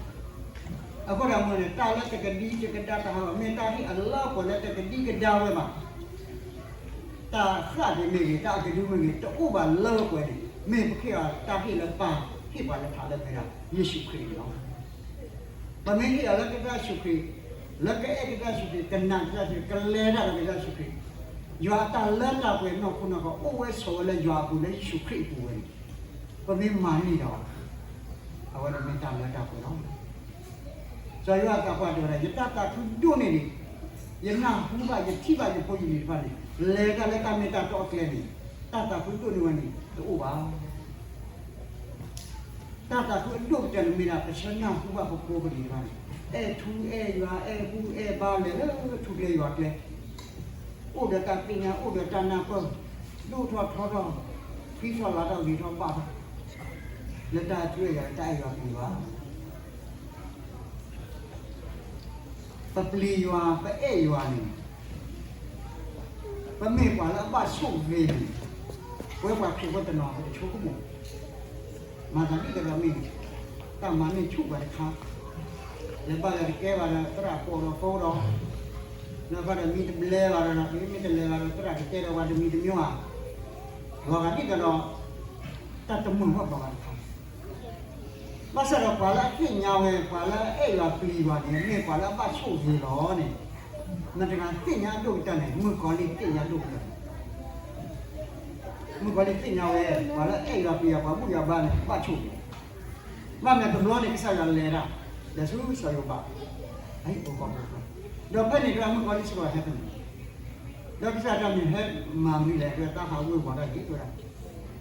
အဃိဒီးမ့ၢ်န့ၣ် တၢ်လၢတကဒံတကဒါတဟးဂီၤ မ့ၢ်တၢ်ဟ့ၣ်အလၢပှဲၤလၢတကဒံကဒါဝဲဘၣ်, တၢ်ဃၣ်က့ၤမ့ၢ်ဂ့ၤ တၢ်အကဒုမ့ၢ်ဂ့ၤ တအိၣ်ဘၣ်လၢပှဲၤန့ၣ် မ့ၢ်ပဟ့ၣ်အီၤတၢ်ဟ့ၣ်လၢပၢ်ဟ့ၣ်ပှၤလၢထးလၢမဲာ်ဒၣ် ယ့ၣ်ၡူးခရံာ်န့ၣ်လီၤ. ပမ့ၢ်ဟ့ၣ်အီၤလၢကစၢ်ယ့ၣ်ၡူးခရံာ်, လၢကအဲၣ်ကစၢ်ယ့ၣ်ၡူးခရံာ်, ကနာ်ကစၢ်ယ့ၣ်ၡူးခရံာ်, ကလဲၤတၢ်ဒီးကစၢ်ယ့ၣ်ၡူးခရံာ်, ယွၤအတၢ်လၢတၢ်ပှဲၤနီၢ်ခိနီၢ်ခီ အိၣ်ဝဲဆိးဝဲလၢယွၤအပူၤလၢယ့ၣ်ၡူးခရံာ်အပူၤဝဲန့ၣ်, ပမ့ၢ်မၤန့ၢ်ဒီး အဝဲန့ၣ်မ့ၢ်တၢ်လၢတၢ်ပှဲၤလီၤ. စီၤယိၤဟၣ်သးပှၢ်တဲဝဲဒၣ် ယတၢ်သးခုဒိၣ်န့ၢ်ဒံး, ယနၢ်ဟူဘၣ် ယထံၣ်ဘၣ်ယဖိယလံၤတဖၣ်န့ၣ် လဲၤတၢ်လၢတၢ်မ့ၢ်တၢ်တီအကျဲန့ၣ်, တၢ်သးခုဒိၣ်န့ၢ်ဝဲန့ၣ် တအိၣ်ဘၣ်. တၢ်သးခုအဒိၣ်ကတၢၢ်န့ၣ်မ့ၢ်ဒၣ် ပဆၢနၢ်ဟူဘၣ်ပဖိပလံၤတဖၣ်န့ၣ် အဲၣ်ထူအဲၣ်ယွၤ အဲၣ်ဘူၣ်အဲၣ်ဘါ လဲၤလၢထူကျဲယွၤကျဲ, အိၣ်ဒီးတၢ်သ့ၣ်ညါ အိၣ်ဒီးတၢ်နၢ်ပၢၢ်, ဒိၣ်ထီၣ်ထီထီၣ်, ဃံထီၣ်လၤထီၣ် ဂ့ၤထီၣ်ဘၣ်ထီၣ်, လၢတၢ်အဲၣ်ထူအဲၣ်ယွၤ လၢတၢ်အဲၣ်ယွၤပျံၤယွၤ ပပျံၤယွၤ ပအဲၣ်ယွၤန့ၣ် ပမ့ၢ်ပှၤလၢအဘၣ်ဆိၣ်ဂ့ၤန့ၣ်, ပဝဲပှၤခရံာ်ဖိတနီၤ ပတဆိကမိၣ်, မၤသးဒ်သိးဒီးမ့ၢ် တၢ်မၤန့ၢ်ဆူၣ်ပှၤတခါ, လဲၤဘၣ်ဒီးတကဲဘၣ်ဒီး သရၣ်ကိးဒီးဖိဒီး, လၢဘၣ်ဒီးမံတဘျဲဘၣ်ဒီး မ့မ့ၢ်တလဲၤဘၣ်ဒီး သရၣ်ကတဲဒီးပှၤတမံၤတမံၤဧါ, လီၤဂာ်ဒ်သိးဒီး တၢ်တမုာ်ဘၣ်ပှၤဘၣ်တခါ ဘၣ်ဆၣ်ဒီးပှၤလၢအသ့ၣ်ညါဝဲ ပှၤလၢအအဲၣ်ယွၤပျံၤယွၤန့ၣ် မ့ၢ်ပှၤလၢအဘၣ်ဆိၣ်ဂ့ၤလီၤန့ၣ်, မတၤတဂၤသ့ၣ်ညါအဒိၣ်ကတၢၢ်န့ၣ် မုၣ်ကီၤလံၢ်သ့ၣ်ညါဒိၣ်ကတၢၢ်န့ၣ်, မုၣ်ကီၤလံၢ်သ့ၣ်ညါဝဲ ပှၤလၢအအဲၣ်ယွၤပျံၤယွၤ ပှၤဘူၣ်ယွၤဘါန့ၣ် ဘၣ်ဆိၣ်ဂ့ၤ, ဘၣ်မနုၤတဘျီန့ၣ် ကစၢ်ယွၤလဲၤဒၣ် လဲၤဆူစီၤယိၤဘး, အဟံၣ်ဖိဃီဖိ, ဒီးဖဲန့ၣ်တဂၤ မုၣ်ကီၤလံၢ်စ့ၢ်ကီးဟဲဖဲန့ၣ်, ဒီးကစၢ်ယွၤမ့ၢ်ဟဲမၤမနုၤလဲၣ် တၢ်ဟးဝ့ၤဝီၤတၢ်ဂ့ၤဝဲဒၣ်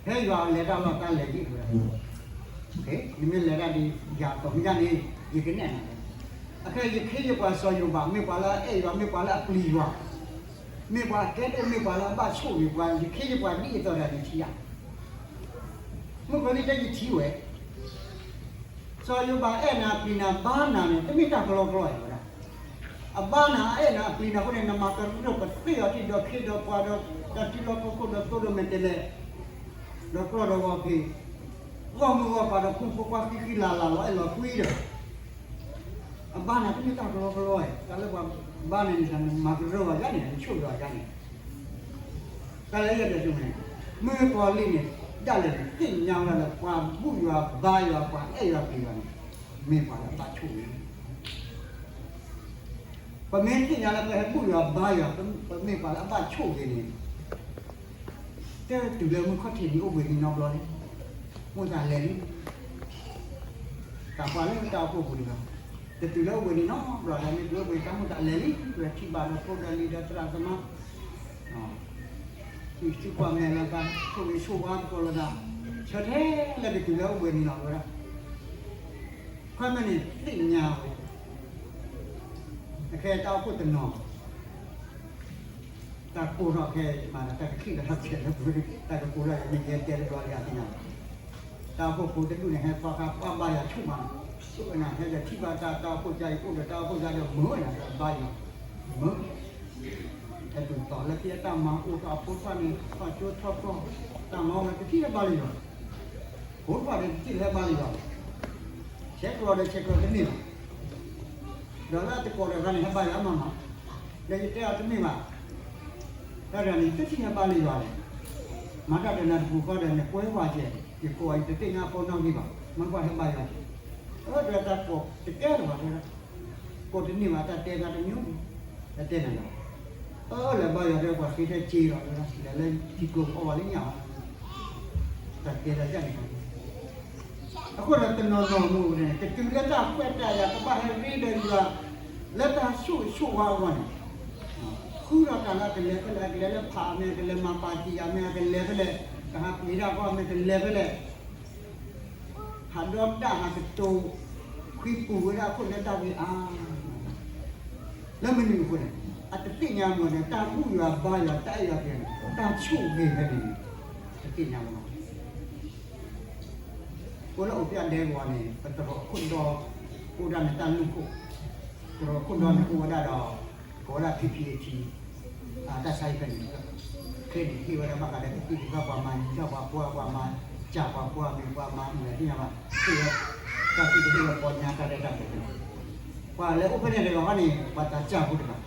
ဖဲယွၤလဲၤတၢ်လီၢ်တၢ်လဲၤယံာ်ဝဲဒၣ်, နမ့ၢ်လဲၤတၢ်ဒ်ယၤအသိးမ့ၢ်ဒ်န့ၣ် ယကနဲၣ်နၤ, အခဲအံၤယခ့ယပှၤစီၤယိၤဘး မ့ၢ်ပှၤလၢအအဲၣ်ယွၤ မ့ၢ်ပှၤလၢအပျံၤယွၤ, မ့ၢ်ပှၤအကဲဒိၣ် မ့ၢ်ပှၤလၢအဘၣ်ဆိၣ်ဂ့ၤပှၤ ယခ့ယပှၤဒ်အသိးဒီးယထံၣ်ဧါ, မုၣ်ကီၤလံၢ်တဲယထံၣ်ဝဲ စီၤယိၤဘးအဲၣ်နၤပျံၤနၤဘါနၤန့ၣ် တမ့ၢ်တၢ်ကလီကလီအံၤဝဲဒၣ်, အဘါနၤအအဲၣ်နၤအပျံၤနၤအဃိန့ၣ် နမၤကရၢကရိပသ့ၣ်အီၤထံၣ်ဒီးခ့ဒီးပှၤဒီး တၢ်ထံလီၢ်ကီၢ်ခိၣ်ဒီးသိဒီးမဲာ်တဲးလဲး, ဒီးကျီၢ်ဒီးဂီၤဖံး, ဂီၢ်မုၢ်ဂီၢ်ပၤဒီးဖိမုၣ်ဖိခွါဃံဃံလၤလၤလီၤအဲၣ်လီၤကွံဒီး အဘါနၤတမ့ၢ်တၢ်ကလီကလီအံၤ, တၢ်လၢပှၤဘါနၤန့ၣ် နမၤကရၢကရိယါန့ၣ် နဆိၣ်ဂ့ၤအီၤယါန့ၣ်, တၢ်လၢယတဲဒ်န့ၣ်, မုၣ်ကီၤလံၢ်န့ၣ် ဒၣ်လဲာ်န့ၣ် သ့ၣ်ညါဝဲဒၣ်လၢပှၤဘူၣ်ယွၤဘါယွၤ ပှၤအဲၣ်ယွၤပျံၤယွၤန့ၣ် မ့ၢ်ပှၤလၢအဘၣ်ဆိၣ်ဂ့ၤ ပမ့ၢ်သ့ၣ်ညါလၢပဟဲဘူၣ်ယွၤဘါယွၤ ပမ့ၢ်ပှၤလၢအဘၣ်ဆိၣ်ဂ့ၤန့ၣ်, တတုၤလၢမုၢ်ခီၣ်ထံးန့ၣ်အိၣ်ဘှံးနံၤနီတဘျီလံ, မိၣ်သးလဲၤလံ, တၢ်ပှၤလၢတၢ်အိၣ်ဖှိၣ်ပူၤန့ၣ်လီၤ, တတုၤလၢအိၣ်ဘှံးနံၤနီတဘျီဒီး မ့ၢ်တုၤအိၣ်ဘှံးတၢ်မိၣ်သးလဲၤလံ, ဝဲထံၣ်ဘၣ်ဒီးဖိဒီးလံၤဒီးသရၣ်သမါ ဟံၣ်ဆူၣ်ကွၢ်မဲာ်လီၤသး ဆိၣ်ဂ့ၤဆိၣ်ဝါသကိးလိာ်သး, ဆၢထဲလဲၣ်တတုၤလၢအိၣ်ဘှံးနံၤလီၤဝဲဒၣ်, ခီမ့ၢ်န့ၣ်သ့ၣ်ညါဝဲ, အခဲတၢ်အိၣ်ဖှိၣ်တနီၤ တၢ်ကိၢ်ထီၣ်ခဲအံၤမးဒီး တၢ်ကချံၣ်လီၤထီၣ်ခဲလၢပှၤ, တၢ်ကကိၢ်ထီၣ်ယမ့ၢ်ယဲတဲတဘျီလံအသ့ၣ်ညါ, တၢ်အိၣ်ဖှိၣ်ဖိတဒူၣ်န့ၣ် ဟဲသီခါပှၤဘါယွၤဆူၣ်မး, ဆိၣ်ဝဲနၤဟဲဒီးထံၣ်ဘၣ်တၢ် တၢ်အိၣ်ဖှိၣ်ကါအံၤအိၣ်ဒီးတၢ်အိၣ်ဖှိၣ်ကါဒီးမုာ်ဝဲနၤဒီးဘါယွၤ, မုာ်, ဟဲတုၤသီလၢခံအတၢ်မၤအိၣ်ထီၣ်အဖိခွါန့ၣ် ထီၣ်ကၠိထီၣ်ကီၢ်, တၢ်မၤအိၣ်လၢတထံၣ်လၢဘါလၢယွၤ ကိးထီၣ်ဒီးတထံၣ်လၢဟဲဘါလၢယွၤ, ဆဲးကျိးဒီးဆဲးကျိးတန့ၢ်ဘၣ်, ဒီးလၢအတကိးဒီးဂၤန့ၣ် ဟဲဘါယွၤအါမးမး, ဒီးယတဲအီၤတမ့ၢ်ဘၣ်, တၢ်တဂၤန့ၣ် ယတထံၣ်ဟဲဘါလၢယွၤလဲၣ်, မၤတၢ်ဒီးနၤတပူၤဃီဒီး နကွဲဝဲကဲ, ယကိးအီၤ ယတသ့ၣ်ညါအဖိနီၣ်ဂံၢ်ဘၣ်, မ့ၢ်ကွၢ်ဟဲဘါယွၤ, အၢ ဒီးတၢ်ကိးတကဲလၢၤဘၣ်တဲဒၣ်, ကိးတန့ၢ်ဘၣ် တၢ်တဲသးတမံၤ, တၢ်တဲနၤလီၤ, အၢ လဲၤဘါယွၤဒီးပှၤဃ့ထဲစ့လီၤ, လဲၤလၢထံကျိအီၣ်ဝဲလၢညၣ်ဝဲ, တၢ်တဲတၢ်ယၢ်န့ၣ် အဃိဒီးတနီၤနီၤမ့ၢ်န့ၣ် ကတုၤလၢတၢ်ခွဲးတၢ်ယာ် ကဘၣ်ဟဲရ့ဒီးယွၤ လၢတၢ်ဆိၣ်ဂ့ၤဆိၣ်ဝါအဂီၢ်န့ၣ်, ဃုထီၣ်တၢ်လၢအကလဲၤဖဲလဲၣ်, အကလဲၤလၢဖးအမဲာ်, အကလဲၤမၤပာ်တံာ်အမဲာ်, အကလဲၤဖဲလဲၣ်, ကဟးပှ့ၤဒၣ်ကီၢ်အမဲာ်, ကလဲၤဖဲလဲၣ်, ဟးဒီဒၣ်ဟးကတိၤ, ခွံပူၤဝဲဒၣ်အခိၣ်လၢတၢ်ဂ့ၤအါ လၢမနုၤအဃိန့ၣ်, အတသ့ၣ်ညါမ့ၢ်န့ၣ် တၢ်ဘူၣ်ယွၤဘါယွၤ တၢ်အဲၣ်ယွၤပျံၤန့ၣ် တၢ်ဆိၣ်ဂ့ၤဖဲန့ၣ်န့ၣ်, တသ့ၣ်ညါမ့ၢ် အိၣ်လၢအိၣ်ဖျဲၣ်ဒဲကဝီၤန့ၣ် ပတရိးခိၣ်ဒီ, အိၣ်ဒၣ်န့ၣ်တၢ်လူၢ်ခိၣ်, တရိးခိၣ်ဒီန့ၣ်အိၣ်ဝဲဒၣ်ဒီး, ကိးဝဲဒၣ် ဖံဖံအထံ, တၢ်ဆါဟံၣ်ဖဲန့ၣ်, ချ့န့ၣ်ဟ့ၣ်ဝဲဒၣ်ဘၣ်ဃးဒီးကသံၣ်ကသီပှၤမၤ ယံာ်ထီၣ်ပှၤပှၢ်ပှၤမၤ, စၢ်ပှၤပှၢ်မ့ၢ်ပှၤမၤမုၢ်လၢ်သ့ၣ်ညါဘၣ်, ဟ့ၣ်ဝဲ, တၢ်သံၣ်ကသီပှၤညါတၢ်ရဲၣ်တၢ်ကျဲၤဖဲန့ၣ်, ပှၤလဲၤအိၣ်ဖဲန့ၣ်တဂၤဃီန့ၣ် ပှၤသးစၢ်ဖိတဂၤ,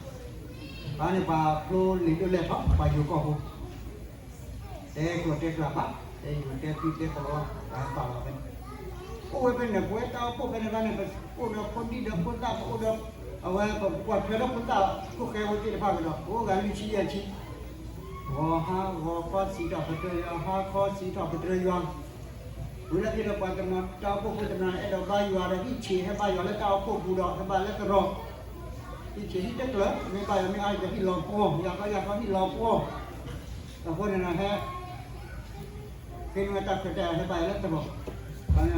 ပှၤန့ၣ်ပှၤဖျိလံာ်ဒိၣ်လဲၢ်ထီၣ် ပှၤယိၤကီၢ်ဖိ တဲကျိာ်တဲကျၢ်ဘၣ်, တဲယိၤတဲဖံတဲကလီၤ, ပှၤပာ်လီၤဖဲန့ၣ်, အိၣ်ဝဲဖဲန့ၣ် ပဝဲတၢ်အိၣ်ဖှိၣ်ဖဲန့ၣ်ဘၣ်န့ၣ် ပအိၣ်ဒီးဖိဒံၣ်ဒီးဖိသၣ် ပအိၣ်ဒီး, အဝဲပကွၢ်ထွဲဒီးဖိသၣ်ဖိၣ်ဃဲဖိသ့ၣ်တဖၣ်ကဒီး ပအိၣ်ဂၤလွံၢ်ဆံယဲၢ်ဆံ, ဂီၤဟါဂီၤခီစံးထီၣ်ပတြၢၤယွၤ ဟါခီစံးထီၣ်ပတြၢၤယွၤ, ဝံၤလၢခံဒီးပှၤတနီၤတၢ်အိၣ်ဖှိၣ်ဖိတနီၤအဲၣ်ဒိးဘါယွၤဒီးဟံၣ်ဆံး ဟဲဘါယွၤလၢတၢ်အိၣ်ဖှိၣ်ပူၤဒီး ဟဲဘါလၢတရီး, ဟံၣ်ဆံးဟံၣ်တကျၢၤ မ့ၢ်ဘါယွၤမ့ၢ်အါဒီးဟံၣ်လီၤပှီၢ် ယၤခီယၤခီဟံၣ်လီၤပှီၢ်, အဃိန့ၣ်ဒီးဟဲ ဃ့န့ၢ်ဝဲတၢ်ခွဲးတၢ်ယာ်ဟဲဘါယွၤလၢတရီး, ပှၤမ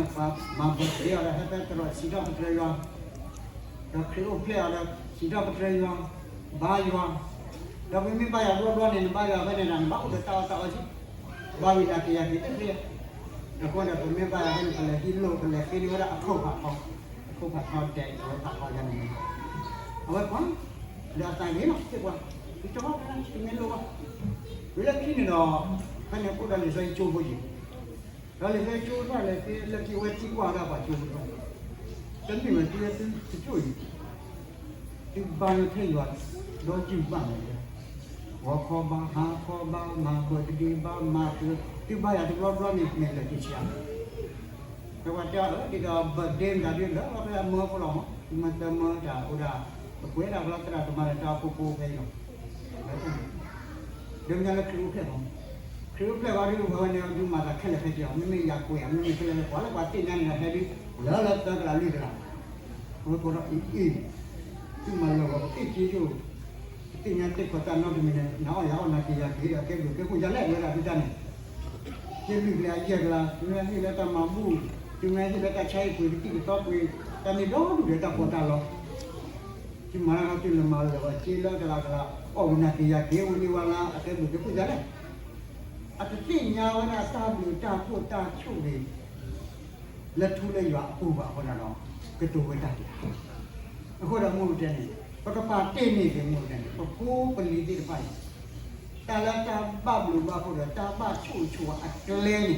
ၤဘၢၣ်ဒ့အီၤဒီး ဟဲဖဲတရီးစံးထီၣ်ပတြၢၤယွၤ, ဒီးခရံာ်အိၣ်ဖျဲၣ်အီၤဒီး စံးထီၣ်ပတြၢၤယွၤ, ဘါယွၤ, ဒီးပမ့ၢ်ဘါယွၤဘျီဘျီန့ၣ် နဘါယွၤဖဲန့ၣ်ဒီး နဘၣ်အိၣ်ဒီးတၢ်အီၣ်တၢ်အီက့, ဘါဝံၤတၢ်က့ၤယၤက့ၤတသ့, အဃိဒီးပမ့ၢ်ဘါယွၤဖဲန့ၣ် ပလဲၤဟံးလိၣ် ပလဲၤဃ့န့ၢ်ဝဲဒၣ်အခိၣ်ဖးထီ, အခိၣ်ဖးထီတဲအဝဲဖးထီယၤန့ၣ်, အဝဲကွၢ်, ဒီးအသးဂ့ၤလီၤ သ့ၣ်ပှၤ, ယတဟီၣ်ဖဲန့ၣ် တမ့ၢ်လိၣ်ဘၣ်, ဝံၤလၢခံန့ၣ်ဒီး, ဖဲန့ၣ်အိၣ်ဒီးလံာ်စီဆှံကၠိဖိယံၤ ဒီးလံာ်စီဆှံကၠိတဖၣ်လဲၣ်သ့လၢခံဝဲသံကွၢ်ဝဲဒၣ်ပှၤကၠိဖိတဖၣ်, တမ့ၢ်ဝဲသုဝဲသုတကၠိအံၤ, သုဘါယွၤထဲယွၤ, ဒီးယုၢ်ဘၣ်မး, ဂီၤခီဘါ ဟါခီဘါ မၤဘၢၣ်တဒ့ဘါ မၤသု, သုဘါယွၤတဘျီဘျီန့ၣ် မ့ၢ်လၢာ်က့ၤဆံးဧါ ဒီးပှၤတဲအီၤ ဒ်သိး birthday မတၤဒ်လၢ ပမၢဖိလီၤမး မၢတမၢတၢ်အိၣ်ဒၣ်, ပကွဲးဒၣ်လၢသရၣ်သမါဒီးတၢ်အိၣ်ဖှိၣ်ဖိဖဲအံၤလီၤ, ဒီးမ့ၢ်လၢခရံာ်အိၣ်ဖျဲၣ်လီၤ, ခရံာ်အိၣ်ဖျဲၣ်ဝဲဒ်ဝဲန့ၣ် ဒုးမၤသးခဲလၢာ်ခဲဆ့လီၤ, မ့မ့ၢ်ယၤကွဲးဧါ မ့မ့ၢ်ခဲလၢာ်ခဲဆ့ ပှၤလၢပှၤသ့ၣ်ညါန့ၣ်ဒီးဟဲဒ် လၢလၢသၢကလးလွံၢ်ကလး, အဝဲကိးထီၣ်အံၤအံၤ, သုမၤလၢာ်ဂီၤပသ့ၣ်က့ၤဒိၣ်, ပသ့ၣ်ညါတ့ၢ်ခီၣ်တၢ်နီတမံၤန့ၣ် နအီၣ်ယၤအီၣ်နၤက့ၤယၤက့ၤဒီးကဲဘျုးကဲဖှိၣ်ယၤလဲၣ်ဝဲဒၣ်ဒုတၢ်န့ၣ်, ယလုၢ်ကျဲအယဲၢ်ကလး, တုၤမ့ၢ်ဟ့ၣ်လၢတၢ်မၤဘူၣ်, တုၤမ့ၢ်ဟ့ၣ်လၢတၢ်ဆါဟံၣ်ပှ့ၤကသံၣ်ကသီပှ့ၤ, တၢ်န့ၣ်ဒီဒူၣ်ဒီးတၢ်ပီးတၢ်လီ, တုၤမၤလၢကတုၤလၢမၤလၢာ်အီၤက့လၢကလးကလး, အီၣ်ဝံၤနၤက့ၤယၤက့ၤ ဝံၤန့ၢ်ဝဲလၢအကဲဘျုးကဲဖှိၣ်ယၤလဲၣ်, အတသ့ၣ်ညါဝဲဒၣ်တၢ်ဘျုးတၢ်ဖှိၣ်တၢ်ဆိၣ်ဂ့ၤ လၢထူလၢယွၤအပူၤဘၣ်အဃိန့ၣ်ဒီး ကတိၤဝဲတၢ်ဒ်အံၤ, အဃိဒီးမိၢ်ပတဲန့ၣ် ပကပာ်တ့ၢ်န့ၢ်က့ၤမိၢ်ပတဲန့ၣ် ပဖိပလံၤသ့ၣ်တဖၣ်အံၤ တၢ်လၢတၢ်ဘၣ်ဘျုးဘၣ်ဖှိၣ်ဒီးတၢ်ဘၣ်ဆိၣ်ဂ့ၤဆိၣ်ဝါအကျဲန့ၣ်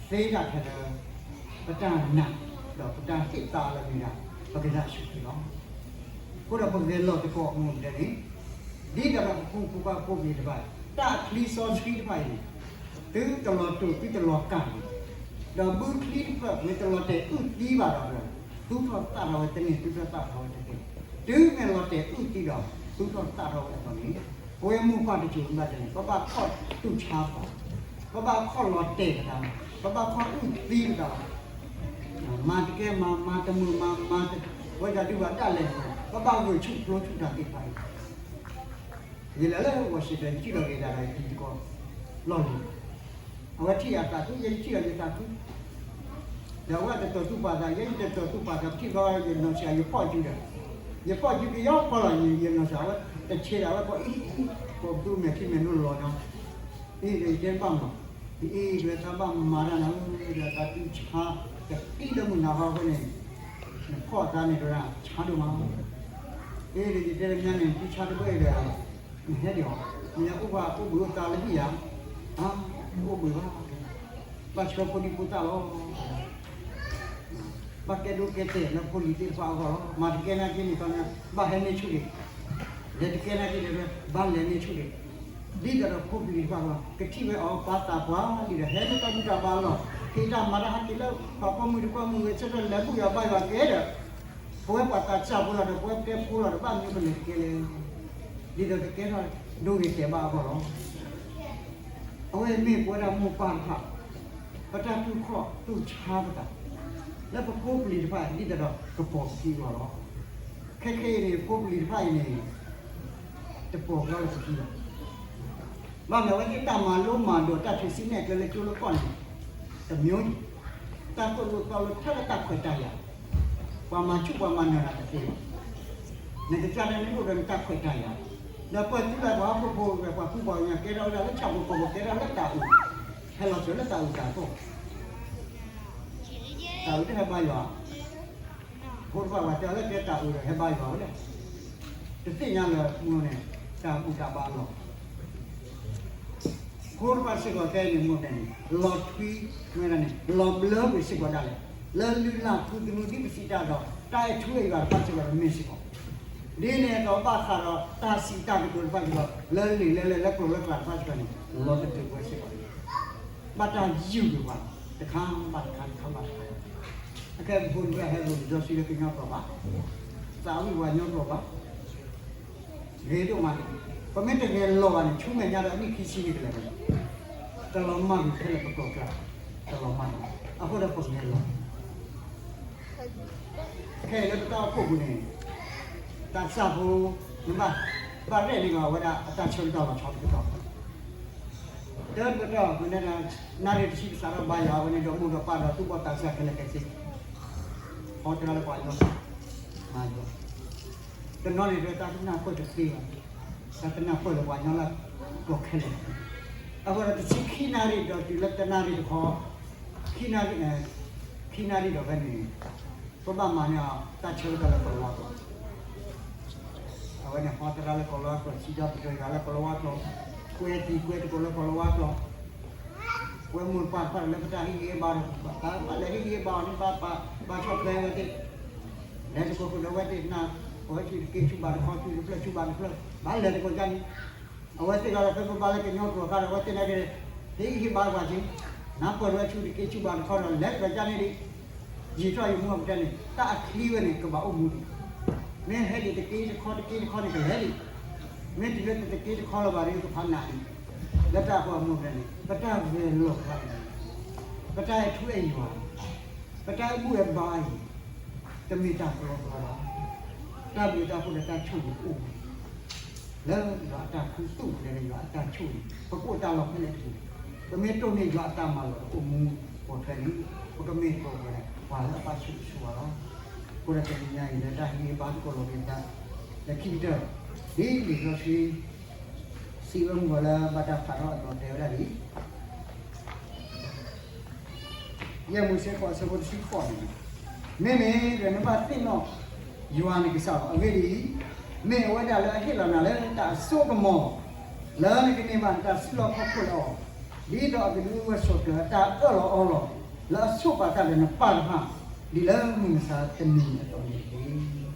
သ့ဒၣ်ထဲလၢ ပတၢ်နာ် ဒီးပတၢ်ဟ့ၣ်သါလၢမ့ၢ်ဒၣ် ပကစၢ်ယ့ၣ်ၡူးခရံာ်လီၤ. အဃိဒီးပဂဲၤလီၤသကိးမိၢ်ပတဲန့ၣ် ဒ်သိးဒီးပဖိမုၣ်ဖိခွါဖိပလံၤတဖၣ် တၢ်ချံစီဆှံတဖၣ်အံၤန့ၣ် သုတလီၤတိာ်သုတလီၤကၢ်န့ၣ် ဒီးဘုချံတဖျၢၣ်မ့ၢ်တလီၤတဲာ်အုၣ်သံဘၣ်ဒီး သူၣ်ထီၣ်သၣ်ထီၣ်ဝဲတန့ၢ် သူၣ်ထီၣ်သၣ်ထီၣ်ဝဲတသ့, တုၤမ့ၢ်လီၤတဲာ်အုၣ်သံဒီး သူၣ်ထီၣ်သၣ်ထီၣ်ဝဲအသိးန့ၣ် ပဝဲမိၢ်ပၢ်တစိၤဘၣ်တဲန့ၣ် ပဘၣ်ခီၣ်တူၢ်ဆါပှၤ, ပဘၣ်ခီၣ်လီၤတဲာ်ပသး, ပဘၣ်ခီၣ်အုၣ်သံပသးလီၤ. မၤတကဲမၤ, မၤတမုာ်မၤ, မၤတဝဲဒၣ်ဒုးဘၣ်ဒၣ်လဲာ်န့ၣ် ပဘၣ်ဂုာ်ဆူၣ်ပျိဆူၣ်တၢ်သ့ၣ်တဖၣ်အံၤ ယလဲၤလၢ Washington ယထံၣ်လီၤက့ၤဒၣ်ဒီးယတံၤသကိးလီၢ်လံၤ, အဝဲထံၣ်ယသးခု ယဲယထံၣ်လီၤယသးခု, ဒီးအဝဲတတီၤသူၣ်ပာ်သး ယဲယတတီၤသူၣ်ပာ်သး ပထံၣ်ဘၣ်ယနီၢ်ဆံးယဖီၣ်စုဒီး, ယဖီၣ်စုက့ၤယီၤဖီလီၤ ယနီၢ်ဆံး အဝဲတဆ့ဒီး အဝဲကိးအံၤ, ကိးပသူမဲာ်ထံမဲာ်နိလီၤနီၤ, အံၤဒီးယတဲဘၣ်မး, အံၤဒီးတၢ်ဘၣ်မၤတၢ်နၤဧၢ, ဒီးတၢ်တူၢ်ဆါ တသံလၢမုၢ်နၤဟီအဃိန့ၣ် နဖီၣ်အသးန့ၣ်တဝဲဒၣ် ဆါဒိၣ်မး, အ့ဒီးယတဲတမံၤန့ၣ် တူၢ်ဆါတဘၣ်အံၤဒီး နဟဲဒံးအီၤ, နအိၣ်ဘၣ်အိၣ်ဘှံးအိၣ်သါလၢဟံၣ်ယၤ, အိၣ်ဘှံးဘၣ်, ဘၣ်ဆှၢဖိဒံဖိသၣ်လီၤ, ဘၣ်ကဲဒိကဲတဲာ်လၢဖိလံၤသ့ၣ်တဖၣ်အဂီၢ်လီၤ, မၤတကဲနာ်က့န့ၣ် ဘၣ်ဟဲန့ၢ်ဆူၣ်ဒံး, လဲၤတကဲနာ်က့န့ၣ် ဘၣ်လဲၤန့ၢ်ဆူၣ်ဒံး, ဒ်သိးဒီးဖိပလံၤတဖၣ်အဂီၢ် ကထံၣ်ဝဲအီၤပှၤသးပှၢ်လံဒီး ဟဲလၢတၢ်ဘူၣ်တၢ်ဘါလီၢ်, ဟ့ၣ်တၢ်မၤတၢ်ဟးက့ၤလၢ ပှၤကိးမုၢ်တကိးမုၢ်ဂဲၤဆၢထၢၣ်လဲၤဘူၣ်ယွၤဘါယွၤကဲဒီး ပဝဲပှၤသးစၢ်ဖိလီၤဒီး ပဝဲပတဲဖိလီၤဒီး ဘၣ်မနုၤပလဲၤတကဲလဲၣ်, ဒ်သိးကကဲထီၣ်ဒိဂ့ၤတဲာ်ဘၣ်အဂီၢ်လီၤ. အဝဲမ့ၢ်ပဝဲဒၣ်မိၢ်ပၢ်တဖၣ် ပတၢ်တူၢ်ခီၣ်တူၢ်ဆါပသး လၢပဖိပလံၤတဖၣ် ဒ်သိးဒီးကပိာ်ပခံအဂီၢ်လီၤ. ခဲခဲအံၤန့ၣ် ဖိပလံၤတဖၣ်အံၤန့ၣ် တပိာ်ကျီလၢပခံဘၣ်. ဘၣ်မနုၤအဝဲသ့ၣ်တၢ်မၤလိမၤဒိးတၢ်ထုးစုနဲၣ်ကျဲလၢကၠိလၢကီၢ်န့ၣ် တမျိုး, တၢ်သိၣ်လိသီလိထဲလၢတၢ်ခွဲးတၢ်ယာ်, ပှၤမၤဆူၣ်ပှၤမၤနၢၤတၢ်တသ့ဘၣ်. နကစၢ်ဒၣ်န့ၣ်အိၣ်ဒီးနတၢ်ခွဲးတၢ်ယာ်, ဒီးပၢၢ်သုလၢပှၤဟီၣ်ခိၣ်ဖိ ပှၤကူပှၤကညီကဲထီၣ်ဝဲဒၣ်လၢဆၣ်ဖိကီၢ်ဖိ ကဲထီၣ်လၢတၢ်အုး, ဟဲလီၤစၢၤလၢတၢ်အုးတၢ်သီၣ်, တၢ်အုးတဟဲဘါယွၤ ဖိတဖၣ်ပှၤတဲအီၤလၢကဲတၢ်အုးဒီးဟဲဘါယွၤဝဲလဲၣ်, တသ့ၣ်ညါလၢမုၢ်န့ၣ် တၢ်ဘူၣ်တၢ်ဘါလီၤ. ဖိတဖၣ်စ့ၢ်ကီးခဲအံၤန့ၣ် မိၢ်ပတဲန့ၣ် လီၤထွံမ့ၢ်ဒၣ်န့ၣ် လီၤဘျၢကွံာ်စ့ၢ်ကီးဒၣ်လဲာ်, လၢလုၢ်လၢ်ခူသူၣ်ဒ်ပစံးတၢ်ဒီး တၢ်အဲၣ်ထူအဲၣ်ယွၤတဖၣ်စ့ၢ်ကီးတမ့ၢ်စ့ၢ်ကီး, ဒ်န့ၣ်အသိးဘၣ်ဃးဒီးတၢ်စံးတၢ်ကတိၤတဖၣ်စ့ၢ်ကီး လၢလံာ်လဲၢ်လဲၢ်လၢကျိၤလၢကျါတဖၣ်စ့ၢ်ကီးန့ၣ် လီၤတတုာ်ကွံာ်စ့ၢ်ကီးန့ၣ် ဘၣ်တၢ်ယုၢ်ကွံာ်ပှၤ တခါဘၣ်တခါ တခါဘၣ်တခါ, အခဲအံၤပဖိတဖၣ်ဟဲလိာ်ကဒီးဆံလၢကညီကျိာ်ဘၣ်, သးဝံၣ်ပှၤကညီကျိာ်ဘၣ်, ဂ့ၤဒိၣ်မး, ပမ့ၢ်တဂဲၤလီၤဘၣ်န့ၣ် ဆူမဲာ်ညါဒီးအနံၣ်ခံဆံန့ၣ်ကလဲၤဝဲ, တလီၤမၢ်ကွံာ်ခဲလၢာ်ပကျိာ်ကျါ, တလီၤမၢ်လီၤ, အဃိဒီးပဂဲၤလီၤ ခဲအံၤလၢပတၢ်အိၣ်ဖှိၣ်ပူၤန့ၣ် တၢ်စၢ်ဖိ နဘၣ် ဘၣ်ရဲၣ်န့ၢ်က့ၤအဝဲဒၣ်အတၢ်ဆၢကတီၢ်လီၤဆီတကတီၢ်, တၢ်တကတီၢ် နၣ်ရံၣ်တဆံကစးထီၣ်ဘါယွၤဝဲန့ၣ် ဒီးမိၢ်ဒီးပၢ်ဒီးသူၣ်ဘီၣ်သးစၢ်ခဲလၢာ်ခဲဆ့ ဟီတရါလၢပှၤကညီ မၤယွၤ တနီၤန့ၣ် တၢ်တနၢ်ပၢၢ်တသ့ဘၣ်, တၢ်တနၢ်ပၢၢ်လၢပှၤကညီလၢကီၢ်ခဲလၢာ်, အဃိဒီးတဆံခံနၣ်ရံၣ်ဒီးတုၤလၢတနၣ်ရံၣ်တခီ, ခံနၣ်ရံၣ်, ခံနၣ်ရံၣ်ဒီးဖဲန့ၣ် ပဘၣ်မၤန့ၢ်အီၤ တၢ်ဆၢကတီၢ်လၢကီၤလၤဝါကျိာ်, အဝဲန့ၣ်ဟီတရါလၢကီၤလၤဝါကျိာ် စံးထီၣ်ပတြၢၤယွၤလၢကီၤလၤဝါကျိာ်, ကွဲသံကွဲသကိးလၢကီၤလၤဝါကျိာ်, ပဝဲမိၢ်ပၢ်တဖၣ်လၢပတၢ်ဟ့ၣ်ဂံၢ်ဟ့ၣ်ဘါဒီး ဘၣ်လဲၤဟ့ၣ်ဂံၢ်ဟ့ၣ်ဘါအီၤန့ၣ် ဘၣ်ပာ် ဘၣ်ဆီၣ်ထွဲဝဲသ့ၣ်, လဲၤသကိးဃုာ်ဒီးအဝဲသ့ၣ်နၢ်, ပဝဲဆူၣ်တက့ဆူၣ်ဘၣ်တခီ ဆူၣ်တဖျၢၣ်ဆူၣ်ဘၣ်တဖျၢၣ်, ဘၣ်လဲၤသကိးဒ်န့ၣ်, အဝဲသ့ၣ်ဂၤဒီး ဖဲပဘါလၢကညီကျိာ်အခါဒီး အဝဲသ့ၣ်နာ်က့ၤ ဟ့ၣ်ဂံၢ်ဟ့ၣ်ဘါပှၤက့ၤ, နၢ်ပၢၢ်ဝဲဆူၣ်တက့ဆူၣ်ဘၣ်တခီဒီး လဲၤသကိးဒ်န့ၣ်ဒံး, ယံာ်ထီၣ်ယမူအကတၢၢ်န့ၣ် တၢ်အချံဝဲန့ၣ် ကဘၣ်အိၣ်မူဒံး, မ့ၢ်ဟဲဒံးတက့တခီတက့တခီန့ၣ် ကလဲၤဒံး, မ့ၢ်တုၤလၢတက့တခီလၢၤဘၣ်ဒီး ကဖးနးဒံး, လၢတၢ်အဃိအမိၢ်ပတဲန့ၣ် ပတၢ်ဂဲၤလိာ်တဖၣ်အံၤ, ပတၢ်အဲၣ်ထူအဲၣ်ယွၤ, ပတၢ်အဲၣ်ဘူၣ်အဲၣ်ဘါအံၤ, တမ့ၢ်တၢ်ကလီကလီဘၣ်. တၢ်ဘျုးတၢ်ဖှိၣ်ဒီးတၢ်ဆိၣ်ဂ့ၤအိၣ်ဝဲ လၢယွၤအတၢ်ခူသူၣ်ဒီးယွၤအတၢ်ဆိၣ်ဂ့ၤ ပကအိၣ်တၢ်လီၢ်ဖဲလဲၣ်တပူၤ ပမ့ၢ်တိၢ်န့ၢ်ယွၤအတၢ်မၤလိာ်တအိၣ်မူပိာ်ထွဲန့ၣ်, ပကမ့ၢ်ပိာ်ထွဲန့ၣ် ပှၤလၢအဘၣ်ဆိၣ်ဂ့ၤဆိၣ်ဝါလီၤ. အဃိဒီးတနံၤညါအံၤလၢတၢ်ဟ့ၣ်ဂံၢ်ဟ့ၣ်ဘါသကိးလိာ်က့ၤသး, လၢခံကတၢၢ်, ဒ်လံာ်စီဆှံ စံးဝဲမုၢ်ဂီၤလၢဘၣ်တၢ်ဖးထီၣ်အသိးတဲဝဲဒၣ်ဒ်အံၤ ယဲၢ်မိၤၡ့ဃိးအဆၢဖိတဆံဃိးန့ၣ်, မ့မ့ၢ်ဒီးနဘၣ်သ့ၣ်နီၣ်ယွၤနကစၢ်လီၤ. အဂ့ၢ်ဒ်အံၤ, မ့ၢ်အဝဲဒၣ်လၢအဟ့ၣ်လီၤနၤလၢတၢ်အစိကမီၤ, လၢနကန့ၢ်ဘၣ်နတၢ်စုလီၢ်ခီၣ်ခိၣ်လၢအီၤ, ဒ်သိးအကဒုးအိၣ်ဝဲဆိးကျၢၤအတၢ်အၢၣ်လီၤအီလီၤ လၢအဆိၣ်ပာ်တၢ်ဒီးနပၢ်တဖၣ်, ဒ်လၢမုၢ်မဆါတနံၤအသိးန့ၣ်တက့ၢ်.